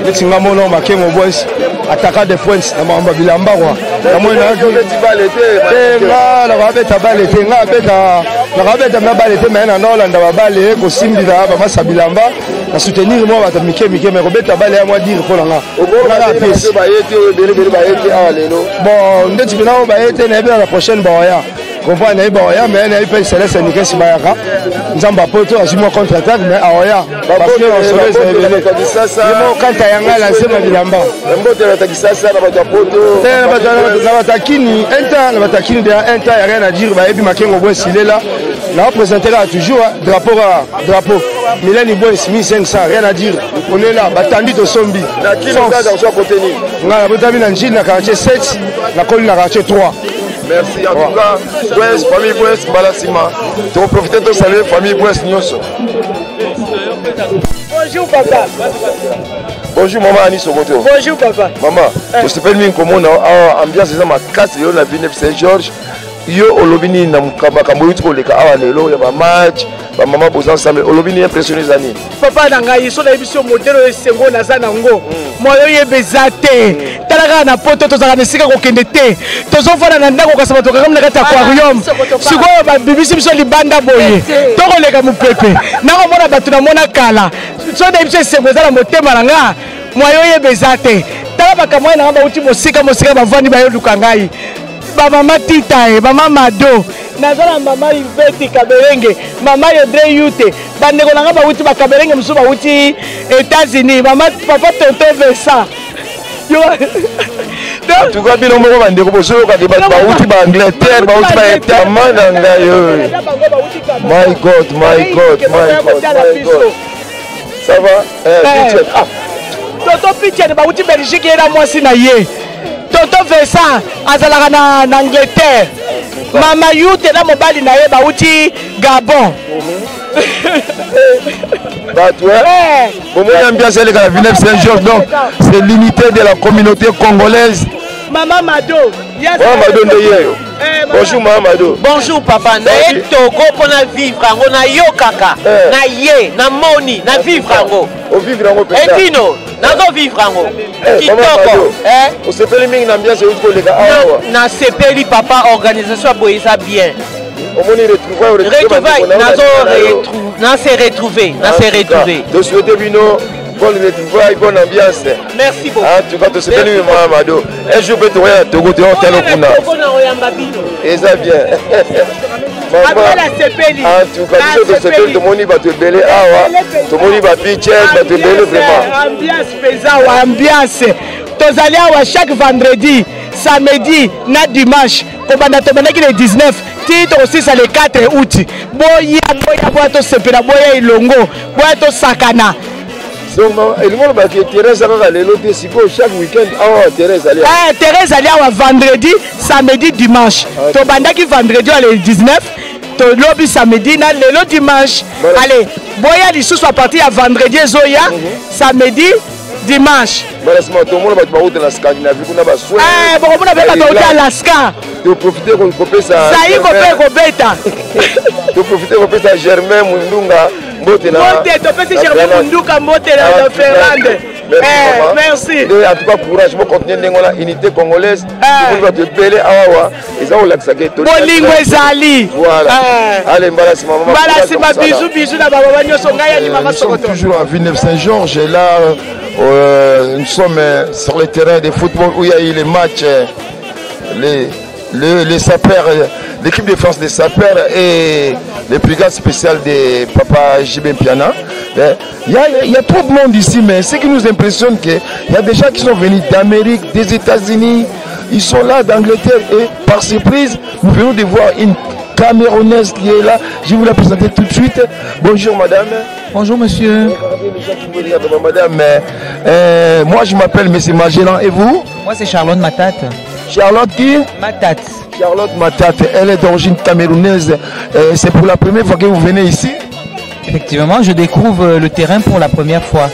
neti nga mono Makengo Boys, attaquant de pointe na makambo ya bilamba quoi. Namoni te nga nakabeta bale te, nga abeta, nakabeta na bale te, mais na naolanda babale kosimbila bamasa bilamba na soutenir mwa bato mike mike, mais kobeta bale ya mwa dire mpo na nga. Bon, ndeti mpena oyo baye te, nayebi na la prochaine baoya comprendre, nayebi baoya, mais nayebi mpe Celeste Nikesi bayaka nzambe apoto azwi mwa contre attaque, mais aoya parce que masolo eza ebele. Ye moko kanta yanga lansema bilamba. Mbote bato ya Kisasa na bato ya Poto. Te, na bato ya Kini un temps, na bato ya Kini deya un temps ya rien à dire, bayebi Makengo Bwes ilela na représente kaka toujours drapeau, kaka drapeau Milani Bwes 1500, rien à dire, on est là, batandi tosombi. Na Kini côté nini? Nga nabotami na Njili na quartier 7, nakoli na quartier 3. Merci en tout cas Bwes, famille Bwes, mbala nsima tokoprofite tosalue famille Bwes nyonso. Bonjour papa. Bonjour mama Ani Sokoto. Bonjour papa. Mama, tosepeli mingi komona awa ambiance eza makasi lelo na Villeneuve Saint Georges. Yo olobi nini na makambo euti koleka awa lelo ya bamatch, bamama boza ensemble, olobi nini, impression eza nini? Papa na ngai, so nayebi so modele oyo esengo naza nango, moyo oyeba eza te. Tala kaka na Poto, tozalaka na esika kokende te, tozofanda na ndako, kasi bato kakami na kati ya aquarium. Sikoyo babimisi biso libanda boye, tokoleka mopepe, nakomona bato namona kala. So nayebi so esengo eza na motema na nga, moyo oyeba eza te. Tala bakamwai na nga bauti mosika mosika, bavandi bayoluka ngai, bamama Tita e mama Mado, naza na mama Iveti Kaberenge, mama Yodre Yute, bandeko na nga bauti bakaberenge, mosusu bauti États-Unis, mama papa tonton Vincent. En tout cas bino moko bandeko bozoyokake, bato bauti baangleterre, bauti baetama na ngai oyo. My God, my God, my God, my God, ça va? Eh, ah. Tonton Pitchen bauti Belgique, ye na mwasi na ye. Tonton Vincent azalaka na Angleterre. Mama Yute na mobali na ye bauti Gabon. Bato bomoni ambiance eleka na Villeneuve Saint-Georges, donc c'est l'unité de la communauté congolaise. Mama Mado. Mama Mado nde yeyo. Bonjour Mama Mado. Bonjour papa, na ye Togo mpona vivre yango nayokaka na ye namoni na vivre yango. Ovivre yango mpenza. Edino nazo vivre yango. Kitoko. Osepeli mingi na ambiance euti koleka awa? Nasepeli papa, organisation ya boye eza bien. Omoni retrouvaille? Retrouvaille, nazo na se retrouver, na se retrouver. Tosouhaite bino bonne retrouvaille, bonne ambiance. Merci beaucoup. En tout cas, tosepeli mingi Mama Mado. Un jour mpe tokoya na Togo, toya otala kuna. Eza bien. En tout cas, biso tosepeli, tomoni bato ebele awa, tomoni babiches, bato ebele vraiment. Ambiance mpenza awa, ambiance. Tozali awa chaque vendredi, samedi na dimanche. Kobanda tobandaki le 19 ti tokosisa le 4 août. Boya, boya, boya tosepela, boya elongo, boya tosakana. Donc elingi olobaki terrain eza kaka lelo te, sikoyo chaque week-end awa terrain ezali? Terrain ezali awa vendredi, samedi, dimanche. Tobandaki vendredi oyo le 19, tolobi samedi na lelo dimanche. Allez, boya lisusu à partir ya vendredi ezoya, samedi, dimanche. Mbala nsima tomona bato bauta na Scandinavie kuna, baswe. Bokomona mpe bato bauta Alaska. Toprofite kopesa Zaiko mpe kobeta. Toprofite kopesa Germain Mundunga mbote na mbote, topesi Germain Munduka mbote na Finlande. Merci. En tout cas, courage, bocontinue ndenge wana, unité congolaise. Tomoni bato ebele awawa, eza kolakisa ke bolingo ezali. Voilà. Allez, mbala nsima. Mbala nsima, bisou, bisou na bababa nyonso. Ngai yani mama Sokoto. Toujours à Villeneuve-Saint-Georges et là nous sommes sur le terrain de football où il y a eu les matchs, les sapeurs, l'équipe de France des sapeurs et les brigades spéciales de Papa JB Piana. Il y a trop de monde ici, mais ce qui nous impressionne, qu'il y a des gens qui sont venus d'Amérique, des États-Unis, ils sont là d'Angleterre et par surprise, nous venons de voir une Camerounaise qui est là. Je vais vous la présenter tout de suite. Bonjour madame. Bonjour monsieur. Madame, moi je m'appelle Monsieur Magellan et vous? Moi c'est Charlotte Matate. Charlotte qui? Matate. Charlotte Matate, elle est d'origine camerounaise. C'est pour la première fois que vous venez ici? Effectivement, je découvre le terrain pour la première fois.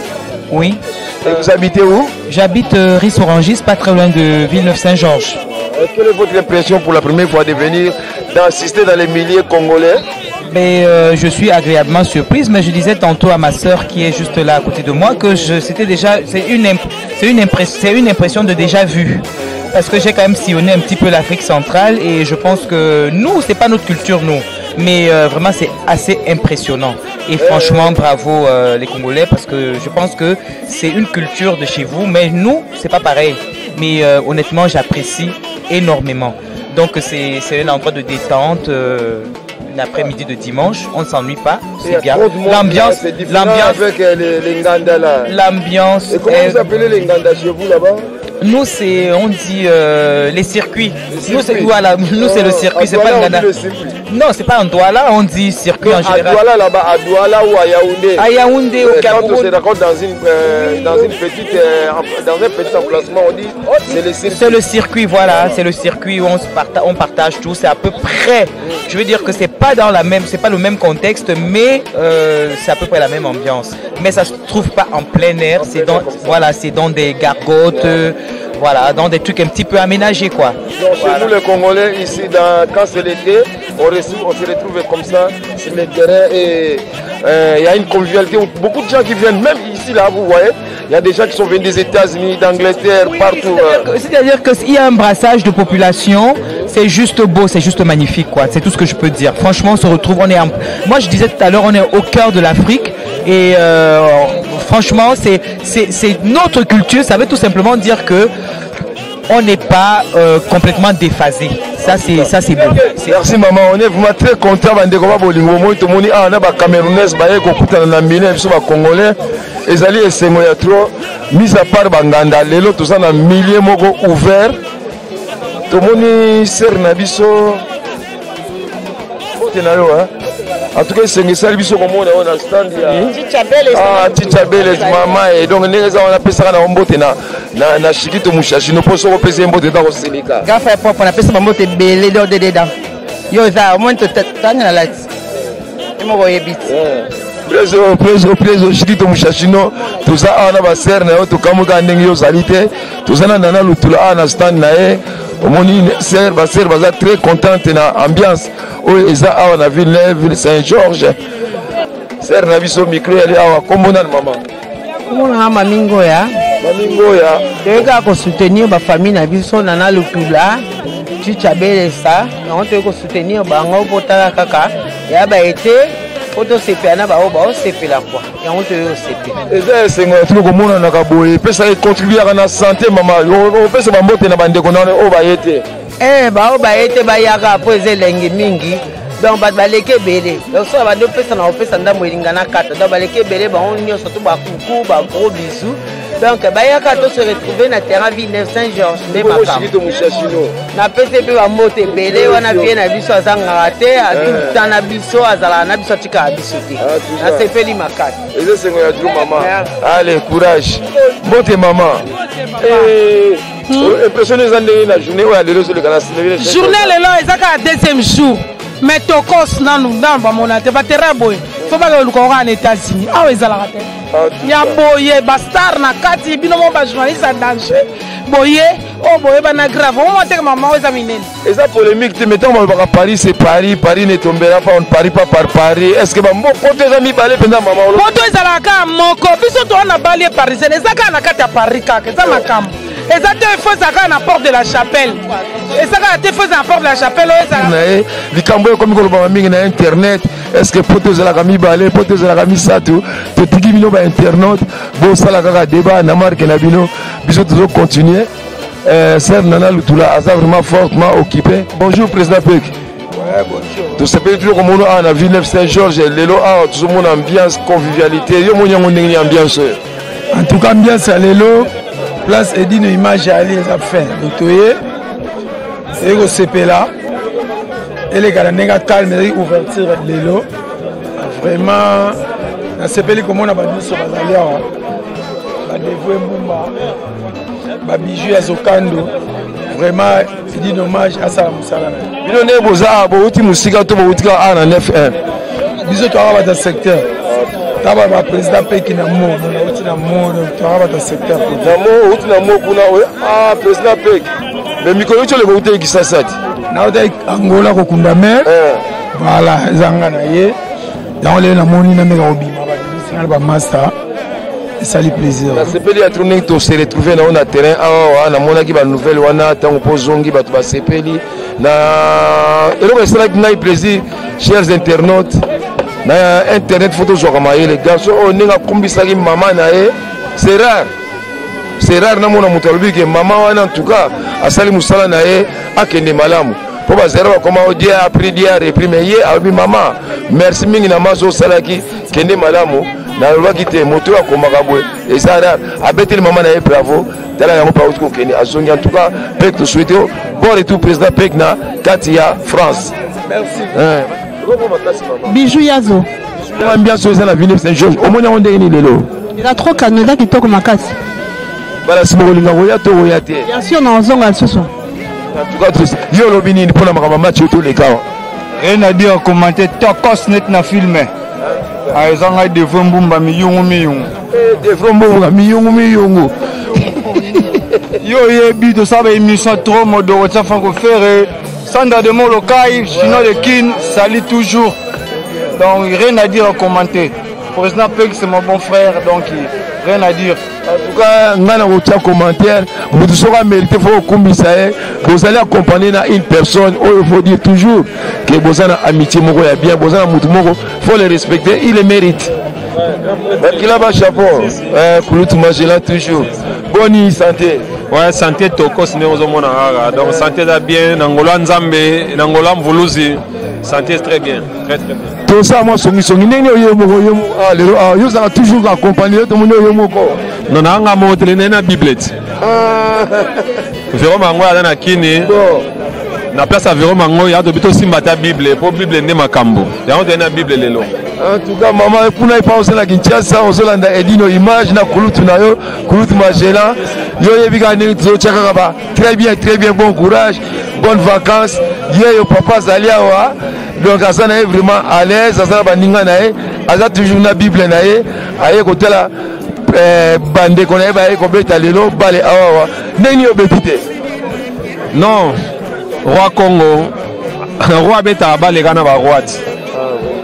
Oui. Et vous habitez où? J'habite Ris-Orangis, pas très loin de Villeneuve-Saint-Georges. Quelle est votre impression pour la première fois de venir, d'assister dans les milliers congolais? Mais je suis agréablement surprise, mais je disais tantôt à ma sœur qui est juste là à côté de moi que c'était déjà, c'est une imp-, c'est une impré-, c'est une impression de déjà vu. Parce que j'ai quand même sillonné un petit peu l'Afrique centrale et je pense que nous, c'est pas notre culture, nous. Mais vraiment, c'est assez impressionnant. Et franchement, bravo les Congolais, parce que je pense que c'est une culture de chez vous, mais nous, c'est pas pareil. Mais honnêtement, j'apprécie énormément. Donc c'est un endroit de détente, un après-midi de dimanche, on ne s'ennuie pas, Il y a c'est bien. trop de monde, L'ambiance, c'est différent l'ambiance, avec les Nganda là. L'ambiance Et comment est vous appelez les Nganda chez vous là-bas? Nous, c'est, on dit les circuits. Les Nous, c'est, circuits. voilà, nous, c'est le circuit, À c'est pas Douala, on le Nganda. dit le circuit. Non, c'est pas en Douala, on dit circuit Non, en général. À Douala là-bas, à Douala ou à Yaoundé. À Yaoundé, au Quand on Cameroun. se rencontre dans une dans une petite dans un petit emplacement, on dit c'est le circuit. C'est le circuit, voilà, c'est le circuit où on partage tout, c'est à peu près. Je veux dire que c'est pas dans la même, c'est pas le même contexte, mais c'est à peu près la même ambiance. Mais ça se trouve pas en plein air, En c'est plein dans, air comme ça. voilà, c'est dans des gargotes. Voilà, dans des trucs un petit peu aménagés, quoi. Donc, chez Voilà. nous, les Congolais, ici, quand c'est l'été, on se retrouve comme ça sur le terrain et il y a une convivialité où beaucoup de gens qui viennent, même ici, là, vous voyez, il y a des gens qui sont venus des États-Unis, d'Angleterre, Oui, partout. c'est-à-dire qu'il y a un brassage de population, c'est juste beau, c'est juste magnifique, quoi. C'est tout ce que je peux dire. Franchement, on se retrouve, on est en... Moi, je disais tout à l'heure, on est au cœur de l'Afrique et franchement, c'est notre culture. Ça veut tout simplement dire que on n'est pas complètement déphasé. Ça, c'est beau. Merci maman, on est vraiment très content. Bandeko ba bolingo moi to moni ah na ba Camerounais ba ye kokutana na mine biso ba Congolais. Ezali esengo ya trop, mise à part banganda lelo toza na millier moko ouvert. Tomoni ser na biso. Mbote na yo, hein. En tout cas, esengo esali biso komona oyo na stand ya Chicha Beles. Ah, Chicha Beles, mama. Et donc, ndenge eza wana, apesaka na mbote na Shikito Mushashino, mpo soki opesi ye mbote, eza kosilika. Gafa ya propre, napesa ba mbote ebele, do de deda. Yo oza omoni totanga na lati ye moko oyebi ti. Preso, preso, preso, Shikito Mushashino, toza awa na basere na yo, tokamwi kaka ndenge yo ozali te. Toza na Nana Lutula awa na stand na ye. Omoni sere, basere baza très contente na ambiance oyo eza awa na Villeneuve, ville Saint-Georges. Sere na biso micro yali awa, kombo nani mama? Kombo na nga Mami Ngoya. Mami Ngoya. Toyei kaka kosoutenir bafamille na biso, Nana Lutula, Chicha Belesa, yango toyei kosoutenir bango mpo tala kaka ya baye te mpo tosepela na baoyo baosepela kua yango toyei kosepela. Eza esengo ya tino komonanaka boye, epesaka econtribuaka na sante mama, opesa bambote na bandeko na oyo baye te. Eh, baoyo baye te bayaka mpo eza elengi mingi donc bato baleki ebele donc soki bandi opesa na kopesa ndambo elinga na kata donc baleki ebele bango nyonso to bakuku ba gros bisous donc bayaka to se retrouver na terrain ville saint georges nde makambo napesi mpe bambote ebele wana vie na biso azangaka te atuta na biso azalaka na biso atikaka biso te nasepeli makasi eza esengo ya dro mama allez courage mbote mama Impression eza ndenge na journée oyo ya lelo ezoleka na journée lelo eza kaka deuxième jour mais tokos nanu nanu bamona te baterrain boye fo bakoluka kaka na États-Unis awa ezalaka te ya boye bastar na kati bino moko bajournaliste ya danger boye oyo boyebana grave omona teke mama oyo eza minene eza polémique te mais ntango balobaka Paris c'est Paris, Paris ne tombera pas, on ne parie pas par Paris. Est ce que bambo poto eza mibale mpenza mama? Poto ezalaka kaka moko, biso toa na balie parisienne eza kaka na kati ya Paris kaka eza makambo eza te fo ezala kaka na porte de la chapelle, eza kaka te fo ezala na porte de la chapelle oyo ezala na ye likambo oyo ekomi kolobama mingi na internet. Est ce que poto ezalaka mibale, poto ezalaka misato? Totiki bino bainternaute bosala kaka débat na marke na bino, biso tozocontinue. Sœur Nana Lutula aza vraiment fortement occupé. Bonjour président Pek. Ouais, bonjour. Tosepeli toujours komona awa na Villeneuve Saint-Georges lelo awa tozomona ambiance convivialité. Yo moni yango ndenge ni ambiance oyo? En tout cas ambiance ya lelo place Edino image ya ali eza fin. Donc toye toye kosepela eleka na ndenge ya calme, ezali ouverture lelo. Vraiment nasepeli komona bato nyonso bazali awa, badevoue mbumba babiju ya zokando, vraiment Edino hommage asala mosala na ye. Bino nde boza bouti mosika to bouti kaka awa na 9-1? Biso toyaka bato ya secteur, taba ba président peki na mo nauti na mo, toyaka bato ya secteur. Na mo outi na mo kuna oyo, ah président peki, mais mikolo euti oleka outaki Kisasa ti? Nautaki Angola kokunda mare, voilà eza nga na ye yango lelo namoni nameka kobima babimisi nga na bamaster, esali plaisir. Nasepeli ya trop ndenge tose retrouve nango na terrain awa. Namonaki banouvelle wana ntango mpo ozongi, bato basepeli na eloko esalaki ngai plaisir. Chers internautes na internet, fo tozwaka mayele. Garçon oyo ndenge akumbisaki mama na ye, c'est rare, c'est rare namona moto alobi ke mama wana en tout cas asali mosala na ye, akende malamu, mpo bazala bakoma o dia apris dia repris, mais ye alobi mama merci mingi na maso osalaki, kende malamu. Nalobaki te moto oyo akomaka boye eza rare. Abeteli mama na ye bravo, tala yango mpe auti kokende azongi. En tout cas Pek, tosouhaite yo bon retour président Pek na kati ya France. Merci. Bijou Yazo. Ambiance oyo eza na Villeneuve Saint Georges, omoni yango ndenge nini lelo? Eza trop calme, eza kitoko makasi. Bala nsima kolinga koya to koya te? Bien sûr, na ozonga lisusu. En tout cas yo olobi nini mpona makambo ya match oyo toleka awa? Rien à dire, commenter tokos net na film. Ah, eza ngai Devre Mbumba miyungu miyungu. Devre Mbumba miyungu miyungu. Yo oyebi tosala ba émission trop modoro tia Franco Ferre, Sandra de Molokai, Chinois de Kin, salut toujours. Donc rien à dire à commenter. Président Peg c'est mon bon frère, donc rien à dire. En tout cas ngai na kotia commentaire, moto soki amérite fo kokumbisa ye. Bozali accompagné na une personne oyo faut dire toujours que boza na amitié moko ya bien, boza na motu moko faut le respecter, il le mérite. Bakila ba chapeau, Kulutu Magellan toujours. Bonne santé. Ouais, santé tokos ndenge ozomona kaka. Donc santé eza bien na ngolo ya Nzambe, na ngolo ya Mvuluzi. Santé très bien, très très bien. Tosala mwa songisongi ndenge oyo moko yo ah, lelo ah, yo ozalaka toujours accompagné, yo tomoni oyo moko. Non, na nga moko tele na bible ti. Vero Mangoy aza na Kini. Na place ya Vero Mangoy ya tobi tosimba ata bible po bible nde makambo. Yango toye na bible lelo. En tout cas mama kuna epa ozala Kinshasa, ozolanda Edino image na kulutu na yo kulutu Magellan, yo oyebi kaka ndenge tozotya kaka ba très bien, très bien, bon courage, bonnes vacances. Yeyo papa azali awa, donc aza na ye vraiment à l'aise, aza na baninga na ye, aza toujours na Bible na ye, aye kotala eh, bandeko na ye baye kobeta lelo bale awawa. Ndenge nini obeti te? Non, roi Congo, roi abetaka bale kaka na baroi ti.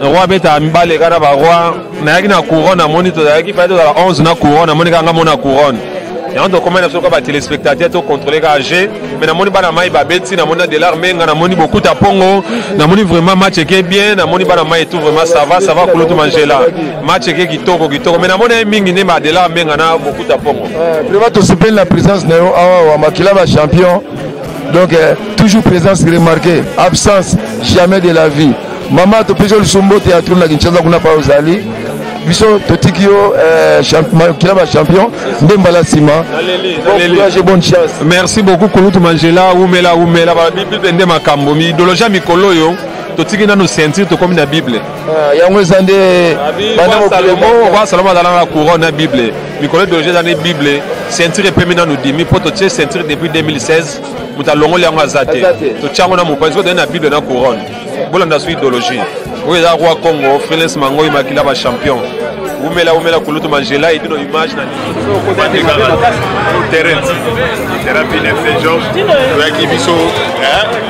Roi abetaka mibale kaka na baroi. Nayaki na couronne, namoni tozalaki fai tozala 11 na couronne, namoni kaka nga mona couronne. Yango tokomai na biso kaka batelespectateur tocontrole kaka jeu, mais namoni bana mai babeti, namoni na Delar Menga, namoni Bokuta Pongo, namoni vraiment match eke bien, namoni bana mai tout vraiment ça va, ça va kulutu Mangela. Match eke kitoko kitoko, mais namoni ye mingi nde ba Delar Menga na Bokuta Pongo. Vraiment tosepeli na présence na yo awa wa makila ba champion. Donc toujours présence remarquée, absence jamais de la vie. Mama topesi yo lisusu mbote ya trou na Kinshasa kuna pa ozali. Biso totiki yo makila ba champion nde mbala nsima. Bon courage et bonne chance. Merci beaucoup Kulutu Mangela, umela umela ba Bible nde makambo, idéologie ya mikolo oyo totiki nanu ceinture tokomi na Bible. Yango eza nde banda mokili mo. Roi Salomon azala na couronne na Bible. Mikolo idéologie eza nde Bible, ceinture epemi nanu dimi po totie ceinture depuis 2016, moto alongoli yango aza te. Totie yango na mopanzi po toye na Bible na couronne. Bolanda su idéologie. Oyo eza Roi Congo, Freelance Mangoi Makila ba champion. Umela umela Kulutu Mangela et nos images na terrain terrain Villeneuve Saint-Georges toyaki biso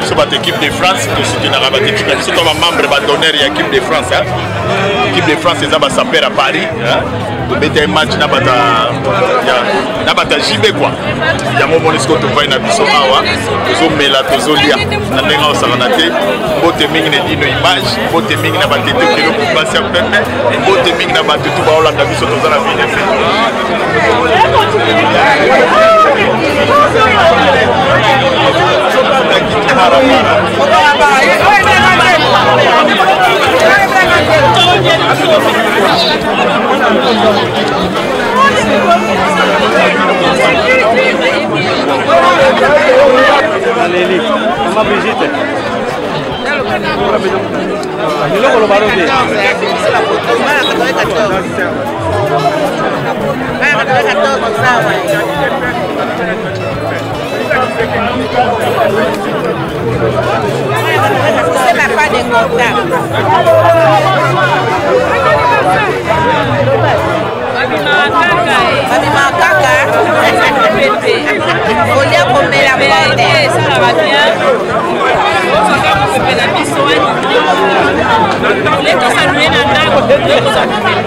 biso bato équipe de France tosutenaka bato équipe na biso to bamembre badonneur ya équipe de France équipe de France eza basaper à Paris tobeta match na bato na bato ya JB quoi yango omoni sikoyo tovai na biso awa tozomela tozolia na ndenge osakana te. Mbote mingi na Edino Image, mbote mingi na batete keloko basi ya pembe, mbote mingi na bato tu baolanda biso toza na Villeneuve. Naleli, mama Brigitte. Eloko loba no te. C'est ma part de contact. Babima kaka kolia komela porte esalaka bien ozwaka mopepe na biso ole tosalue na ndako tokozwa mopepe.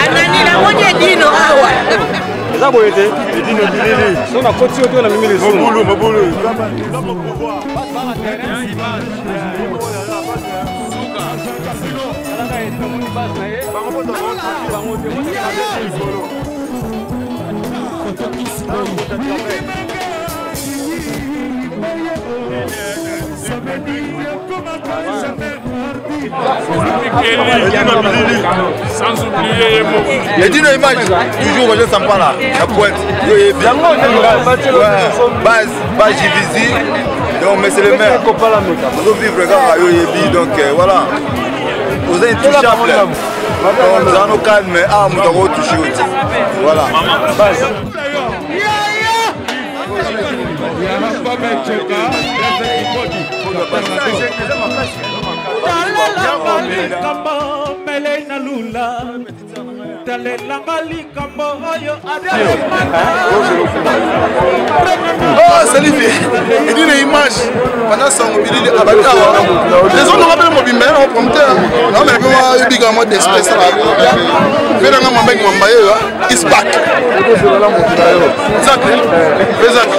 Anani namoni Edino awa eza boye te. Edino bilili so nakoti yo to na mimi lisusu mobulu mobulu. Sans oublier Edino Image, toujours Roger Sampala, la pointe, yo yebi. Base, base JVZ, donc mais c'est le maire. Nous vivre kaka yo yebi, donc voilà. Vous êtes intouchable. Donc nous allons calme, ah, nous avons touché aussi. Voilà. Base. Talelanga likambo mele na lula, talelanga likambo oyo. Oh, salut, Edino Image pendant sango bilili abaki awa les autres mpe mobimba ya promoteur naomela mpe mwa ebika mwa d'espèce mpe nanga mambengi mamba yeyo ispak zak mpe zak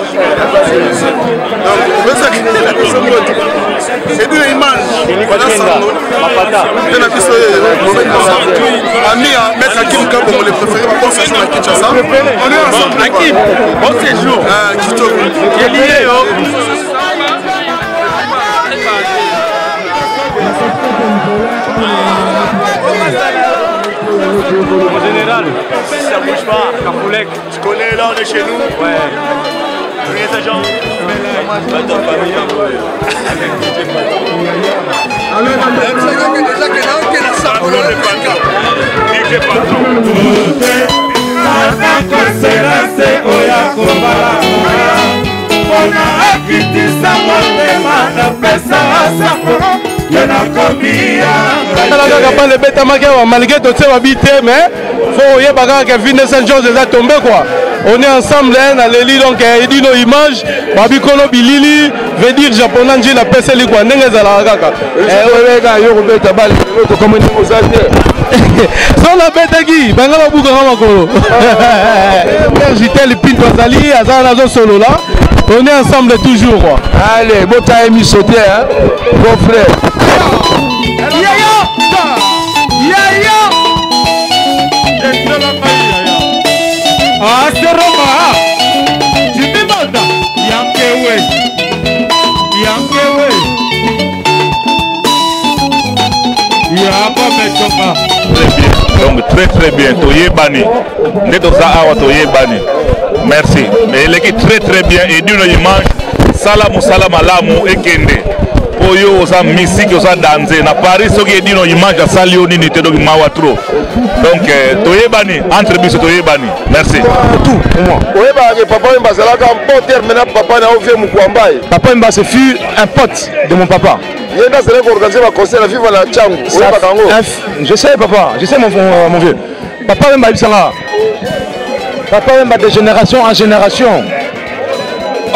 donc mpe zak Edino Image pendant sango mpe na biso yeyo ami ya maître Hakim Kabongo le préféré ba bon séjour na Kinshasa. On est ensemble. Hakim, bon séjour. Kitoko. En général, ça bouge pas. Kafoulek. Tu connais, là on est chez nous. Ouais. Les agents. Attends, famille. DJ Patron. Anakoselase oya kobala mpona akitisa motema. Masango yo nakomi tala kaka bale ebetamaki awa malgré totie babi te mais faut oyeba kaka ke ville saint george eza tombe quoi. On est ensemble, hein, naleli. Donc edino image babikolo bilili veut dire japonais njila apeseli quoi, ndenge ezalaka kaka. Oyebeka yo kobeta bale lelo, tokomi ndenge oza te. So nabetaki banga babukanga makolo. Père Jitel Pinto azali, aza nazosolola. On est ensemble toujours quoi. Allez, bota ye miso te, hein, mon frère. Yayo yayo aseroma jimimanda yankewe yankewe yabametonga. Très bien, donc très très bien. Toyebani nde toza awa, toyebani. Merci, mais eleki très très bien. Edino image, sala mosala malamu, ekende mpo yo oza misiki, oza danze na Paris. Soki Edino image asali yo nini te, donc mawa trop. Donc toyebani entre biso, toyebani. Merci. Tout pour moi. Oyebaka ke Papa Wemba azalaka bon terme na papa na ovie Mokwambai. Papa Wemba, ce fut un pote de mon papa. Ye nde azalaki koorganiser baconcert na Viva na Ntango, oyebaka yango? Je sais papa, je sais mon vieux. Papa Wemba ayebisanga, Papa Wemba de génération en génération.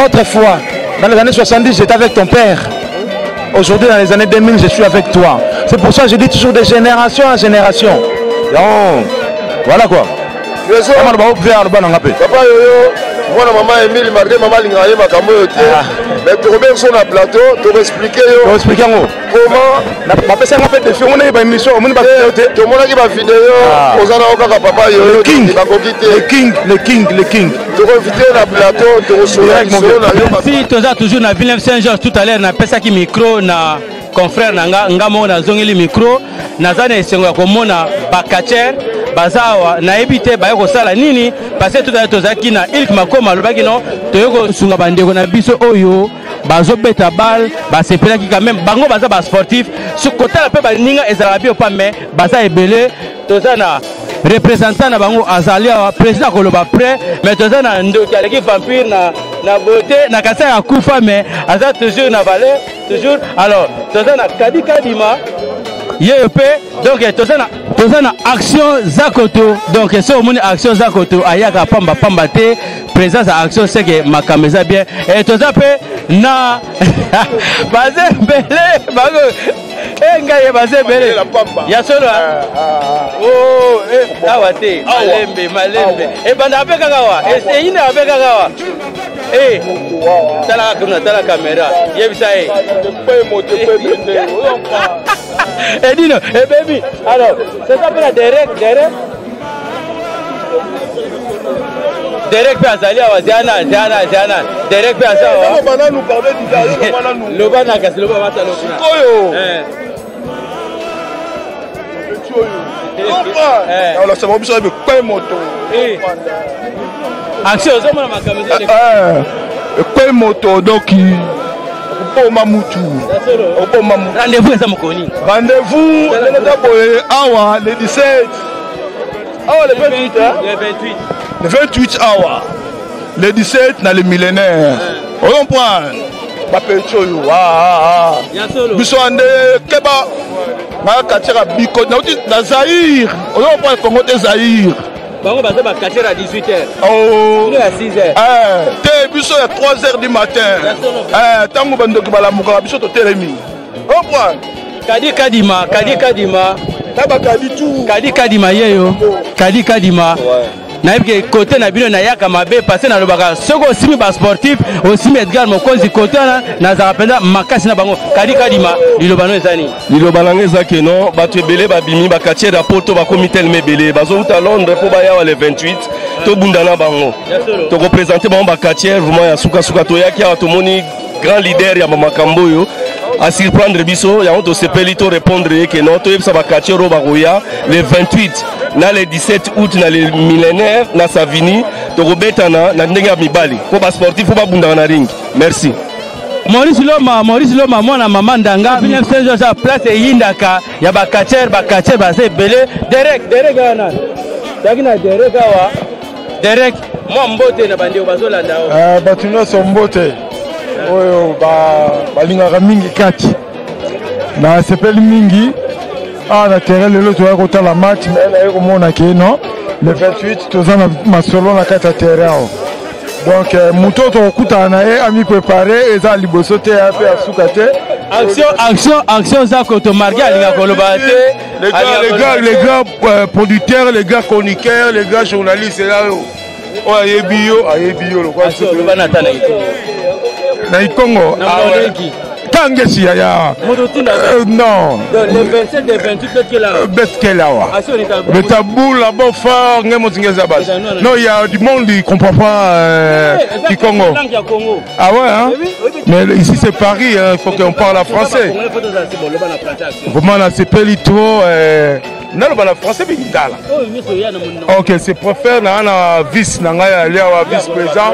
Autrefois, dans les années 70, j'étais avec ton père. Aujourd'hui, dans les années 2000, je suis avec toi. C'est pour ça que je dis toujours de génération en génération. Donc, voilà quoi. Papa Yoyo, mwana mama Emile, malgré mama alingaka ye makambo oyo te, mais tokobengi biso na plateau, tokoexpliquer yo. Tokoexpliquer yango. Comment bapesa yango mpe défi? Omoni baémission, omoni bavideo te? Tomonaki bavideo. Oza nango kaka papa Yoyo, bakoki te. Le king, le king, le king. Tokoinviter yo na plateau, tokosola lisolo na yo. Si toza toujours na Villeneuve Saint Georges, tout à l'heure napesaki micro na confrère na nga, nga moko nazongeli micro. Naza na esengo ya komona bacatcheurs baza awa. Nayebi te baye kosala nini, parce que tout à l'heure tozalaki na Ilk Makoma, alobaki no toye kosunga bandeko na biso oyo bazobeta balle. Basepelaki quand même, bango baza basportif. So kotala mpe baninga ezalaka bio pa, mais baza ebele. Toza na représentant na bango azali awa, président akoloba prêt, mais toza na ndoki aleki vampire na beauté na kasi ya kufa, mais aza toujours na valeur toujours. Alors toza na Kadi Kadima yeyo mpe. Donc toza na Action Zakoto. Donc so omoni Action Zakoto ayaka pamba pamba te, présence ya Action seke makambo eza bien. E toza mpe na baza ebele bango. E ngai ye baza ebele ya solo awa te. Malembe malembe, ebanda mpe kaka awa, eyinaka mpe kaka awa. Tala kuna, tala kamera, yebisa ye Edino ebebi. Alors c'est ça mpe na Derek, Derek, Derek mpe azali awa. Ziana, ziana, ziana, Derek mpe aza awa. Loba na kasi, loba bata lokuna. Oyo olosaba biso ekwe moto. Action, ozomona makambo. Ekwe moto, donc okoboma mutu, okoboma mutu. Rendez-vous eza mokoni? Rendez-vous ndenge eza boye awa le 17 awa, le 28, le 28. Le 28 awa, le 17 na le Millénaire, ocomprendre bapeti oyo biso ande keba na quartier ya Biko, nauti na Zaire, ozocomprendre Congo te, Zaire. Bango baza bacatcheurs ya 18 heures. Oh. Ya 6 heures. Te, biso ya 3 heures du matin, ntango bandoki balamukaka, biso totelemi, comprendre. Kadi Kadima, Kadi Kadima. Na bakadi tu. Kadi Kadima yeyo, Kadi Kadima. Nayebi ke kote na bino nayaka mabe, parce nalobaka soki osimi basportif, osimi Edgar Mokonzi, kote wana nazalaka mpenza makasi na bango. Kadi Kadima, liloba no eza nini? Liloba na ngai eza ke no bato ebele babimi, bacatcheurs ya poto bakomi telema ebele, bazowuta Londres mpo bayawa le 28. Tobunda na bango, tokoprésenter bango bacatcheurs vraiment ya sukasuka. Toyaki awa, tomoni grand leader ya bamakambo oyo asurprendre biso, yango tosepeli. Torépondre ye ke non, toyebisa bacatcheurs oyo bakoya le 28 na le 17 août na le Millénaire na Savini, tokobetana na ndenge ya mibali mpo basportif mpo babundaka na ring. Merci. Maurice Loma, Maurice Loma, mwana mama Ndanga, 1900 place eyindaka ya bacatcheurs. Bacatcheurs baza ebele. Derek, Derek wana tozalaki na Derek awa. Derek, mwa mbote na bandeko bazolanda o. Bato nyonso mbote oyo balingaka mingi kati. Nasepeli mingi awa na terrain lelo toyaki kotala match, mais naye komona ke non, le 28 toza na masolo na kati ya terrain awa. Donc moto oyo tokokutana na ye ami prépare, eza liboso te ya mpe ya suka te. Action, action, action eza koto marke alinga koloba te. Les gars, les gars, les gars producteurs, les gars chroniqueurs, les gars journalistes, là, oyo ayebi yo, ayebi yo lokola na Ikongo. Kangesi yaya. Non. Le 27 et 28 Betkela. Betkela wa. Le tabou là bon fort ngemo tingeza base. Non, il y a du monde qui comprend pas du Congo. Ah ouais hein? Mais ici c'est Paris, il hein, faut qu'on parle français. Vraiment là c'est pelito naloba na français mpe lingala. Ok, c'est préfère na na vice na ngai ali awa vice président,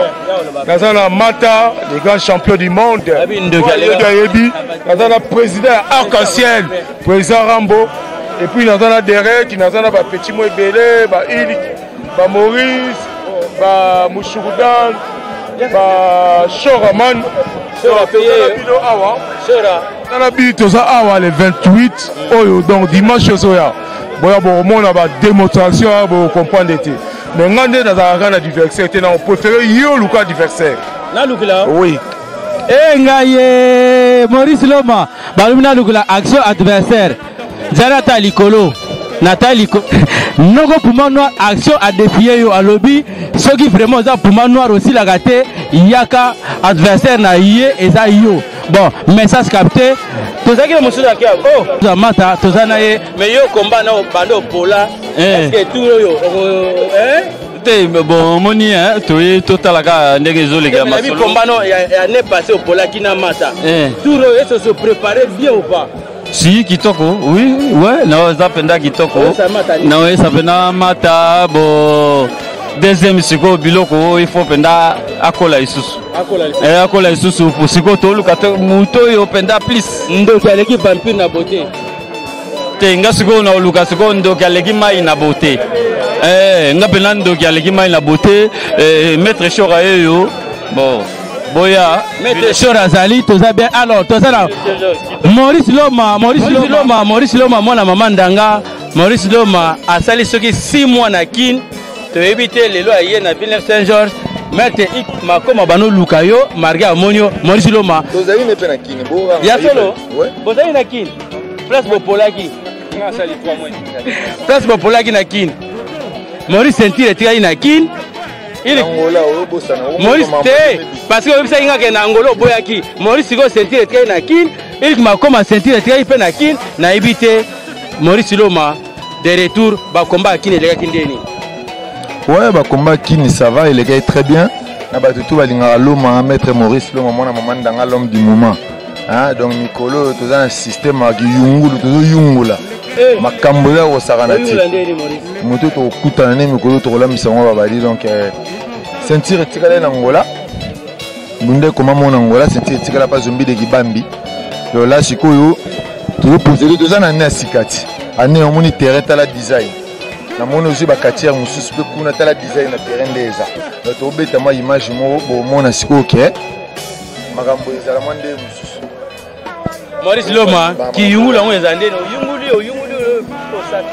naza na Mata, le grand champion du monde ayebi, naza na président ya arc en ciel, président Rambo, et puis naza na Derek, naza na bapetit mo ebele, ba Ilik, ba Maurice, ba Mushurudan, ba Shoraman bino awa tala bi toza awa le 28 oyo, donc dimanche ozoya boya bokomona badémonstration ya bokocomprendre te. Mais nga nde nazalaka na adversaire te, na préféré yo luka adversaire. Nalukila? Oui. E ngai ye Maurice Loma balobi nalukila action adversaire nzala ata likolo nata liko noko Puma Noir. Action adefie yo, alobi soki vraiment oza Puma Noir osilaka te, yaka, adversaire na ye eza yo. Bon, message capté. Tozalaki na mosusu ake oh mata toza na ye, mais yo komba na bando opola, est ce que tour oyo? Te, bon, omoni toye totala kaka ndenge ezolekela. Masolo komba no ya année passée opolaki na mata, tour oyo est se préparer bien ou pas? Si, kitoko, oui, ouais, na eza mpenza kitoko, naoyesa mpenza mata. Bo deuxième sikoyo biloko oyo il faut mpenza akola lisusu, akola lisusu. Sikoyo toluka moto oyo mpenza plus. Ndoki aleki vampire na beauté. Te, nga sikoyo naoluka sikoyo ndoki aleki mai na beauté. Nga mpenza ndoki aleki mai na beauté, maître Shora yeyo. Bon, boya. Maître Shora azali, toza bien. Alors toza na Maurice Loma, Maurice Loma, Maurice Loma, mwana mama Ndanga. Maurice Loma asali soki 6 mois na Kine, toyebi te lelo aye na Villeneuve Saint Georges. Maître Ik Makoma banoluka yo, marge amoni yo Maurice Loma. Tozali ne mpe na Kini. Ya solo bozali na Kine, place bopolaki, place bopolaki na Kine. Maurice ceinture etikali na Kine. Maurice te, parce que oyebisaki nga ke na Angola oboyaki. Maurice sikoyo ceinture etikali na Kine, Ilik Makoma ceinture etikali mpe na Kine. Nayebi te, Maurice Loma de retour, bakomba ya Kine elekaki ndeni? Ouais, bakomba Kini ça va, elekaki très bien. Na bato tu balingaka Loma, maître Maurice Loma, mwana mama Ndanga, l'homme du moment, hein. Donc mikolo oyo toza na système ya kiyungulu, tozoyungula makambo eza kosakana ti moto tokokutana nde mikolo tokolamisa yango babali. Donc ceinture etikala na Ngola, bunde ekoma mona Ngola, ceinture etikala pa Zombi de Kibambi. Donc la sikoyo tozoprocéder, toza na ane ya sika ti ane omoni terrain, tala design, namoni ozwi baquartier mosusu mpe kuna, tala design na terrain nde eza. Donc tobeta mwa image moko bomona sikoyo ke makambo ezala mwa nde mosusu. Maurice Loma, kiyungulu yango eza ndeni? Oyunguli, oyunguli, osaki?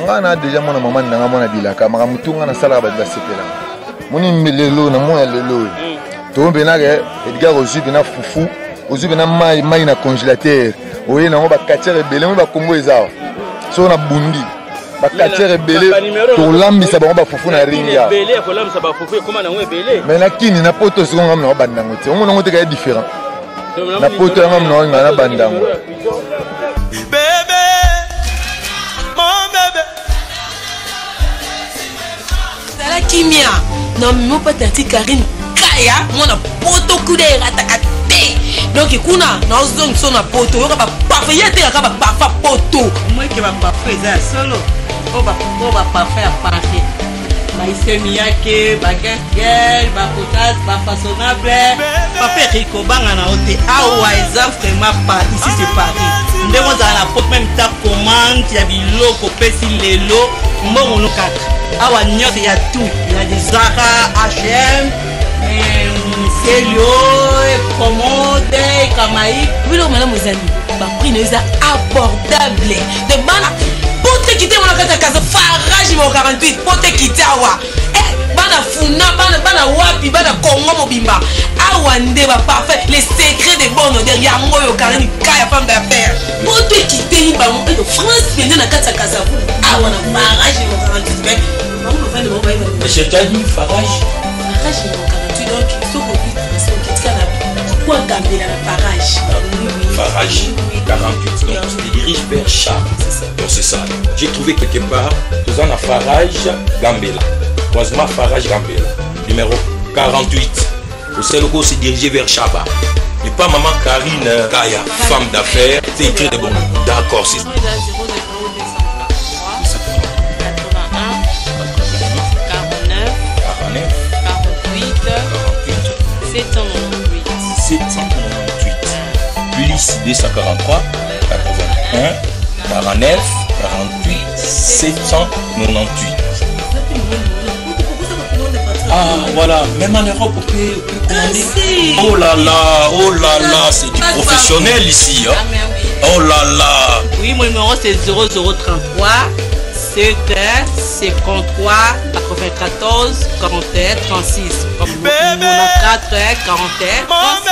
Nga na deja mwana mama ndanga, mwana bilaka, makambo tu nga nasalaka bato basepelaka. Moni lelo na mona lelo oyo toyo mpenake Edgar ozwi mpena fufu, ozwi mpena mai mai na congélateur, oye nango baquartier ebele, moi bakombo eza awa. Soko na bundi baquartier ebele, tolambisa bango bafufu na ringi awa. Mais na Kini, na poto, siko nga mna bandango te, omona yango te kaya différent na poto yanga mna nga na bandango. Bébé, mon bébé. Zala kimia na memo pa tati Karine Kaya, mwana poto kuna erataka te. Donc kuna naozongisa na poto, oyoka baparfum ye atekaka baparfum poto. Moike baparfum eza ya solo, oyo baparfum ya Paris, baisemi yake bagegel bapotas bafaçonnable papa Erik, kobanga na yo te, awa eza vraiment pa ici c'est Paris. Ndenge ozala na poto, même ta commande ya biloko opesi lelo, mbongo no kaka awa nyonso ya tout ya de Zara, H&M, Celio, Commode, Kamai. Biloko malamu ezali. Baprix na yo eza abordable de bana pote ekite mona kati ya kaza farage numero 48 pote ekite awa. Eh, bana funa, bana, bana wapi, bana Congo mobimba, awa nde baparfum les secrets de bonne odeur yango oyo. Karine Kaya, femme d'affaires, poto ekiteli bango eto France mpenza na kati ya Kasavu awa na farage numero 48. Mais bango bafandi, bango bayeba. C'est-à-dire farage? Farage numéro 48, donc soki ozwi transport okitika na kwa Gambela na farage. Farage 48. Donc tu te diriges vers Charles. Donc c'est ça. J'ai trouvé quelque part, toza na Farage Gambela. Croisement Farage Gambela. Numéro 48. Au Seloko se diriger vers Chaba. Et pas maman Karine Kaya, femme d'affaires, c'est écrit de bon. D'accord, c'est 49 49 48 798. 798 plus 243 81 49 48 798. Ah voilà, même en Europe on peut commander. Oh là là, oh là là, c'est du professionnel ici. Hein. Oh là là. Oui, mon numéro c'est 0033 7 53 94 41 36. 94 41 36.